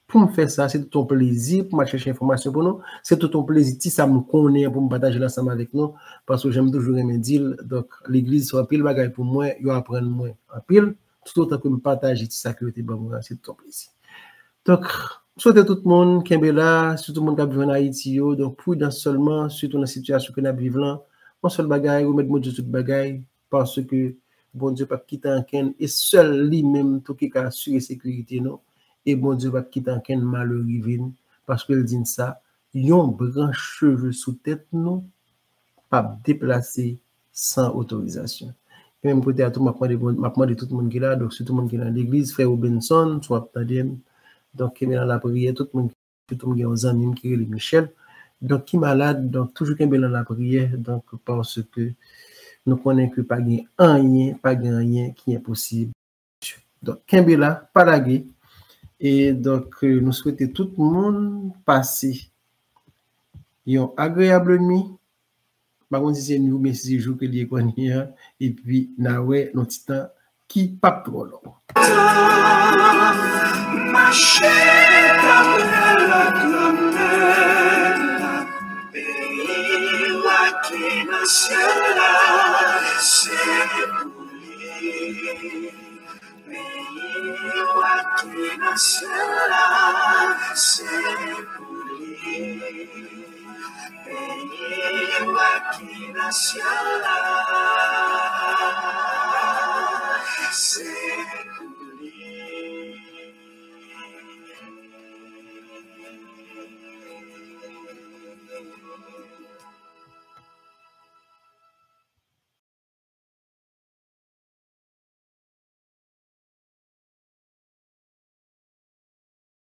pou m fè sa, se tout yon plezi pou m al chèche enfòmasyon pou nou, se tout yon plezi ti sa m konnen an pou m pataje l ansanm avèk nou, paske jan m toujou renmen di l, donk, legliz se anpil bagay pou mwen, yo aprann mwen anpil, toutotan ke m pataje ti sa ke yo te ban mwen an, se tout yon plezi. Donk, m swete tout moun kenbe la, sitou moun k ap viv ann Ayiti yo, donk pridans sèlman, sitou nan sitiyasyon ke n ap viv lan. Yon sèl bagay, remèt Bondye tout bagay, paske Bondye p ap kite ankenn, e sèl li menm tou ki ka asire sekirite nou, e Bondye p ap kite ankenn malè rive n, paske l di n sa, yon branch cheve sou tèt nou p ap deplase san otorizasyon. E menm kote a tou, m ap mande, m ap mande tout moun ki la, donk sitou moun ki nan legliz, frè Robinson, si w ap tande m, donk kenbe nan lapriyè, tout moun, sitou m gen yon zanmi m ki rele Michel, donk ki malad, donk toujou kenbe nan lapriyè, donk paske nou konnen ke pa gen anyen, pa gen anyen ki enposib. Donk, kenbe la, pa lage. E donk, euh, nou swete tout moun pase yon agreyab nwi. M pa konn si se nwi oubyen si se jou ke li ye kounye a. Epi, n a wè nan ti tan ki p ap twò long. Mache k ap reklame peyi w ki nan syèl la, se pou li. Peyi w ki nan syèl la, se pou li. Peyi w ki nan syèl la, se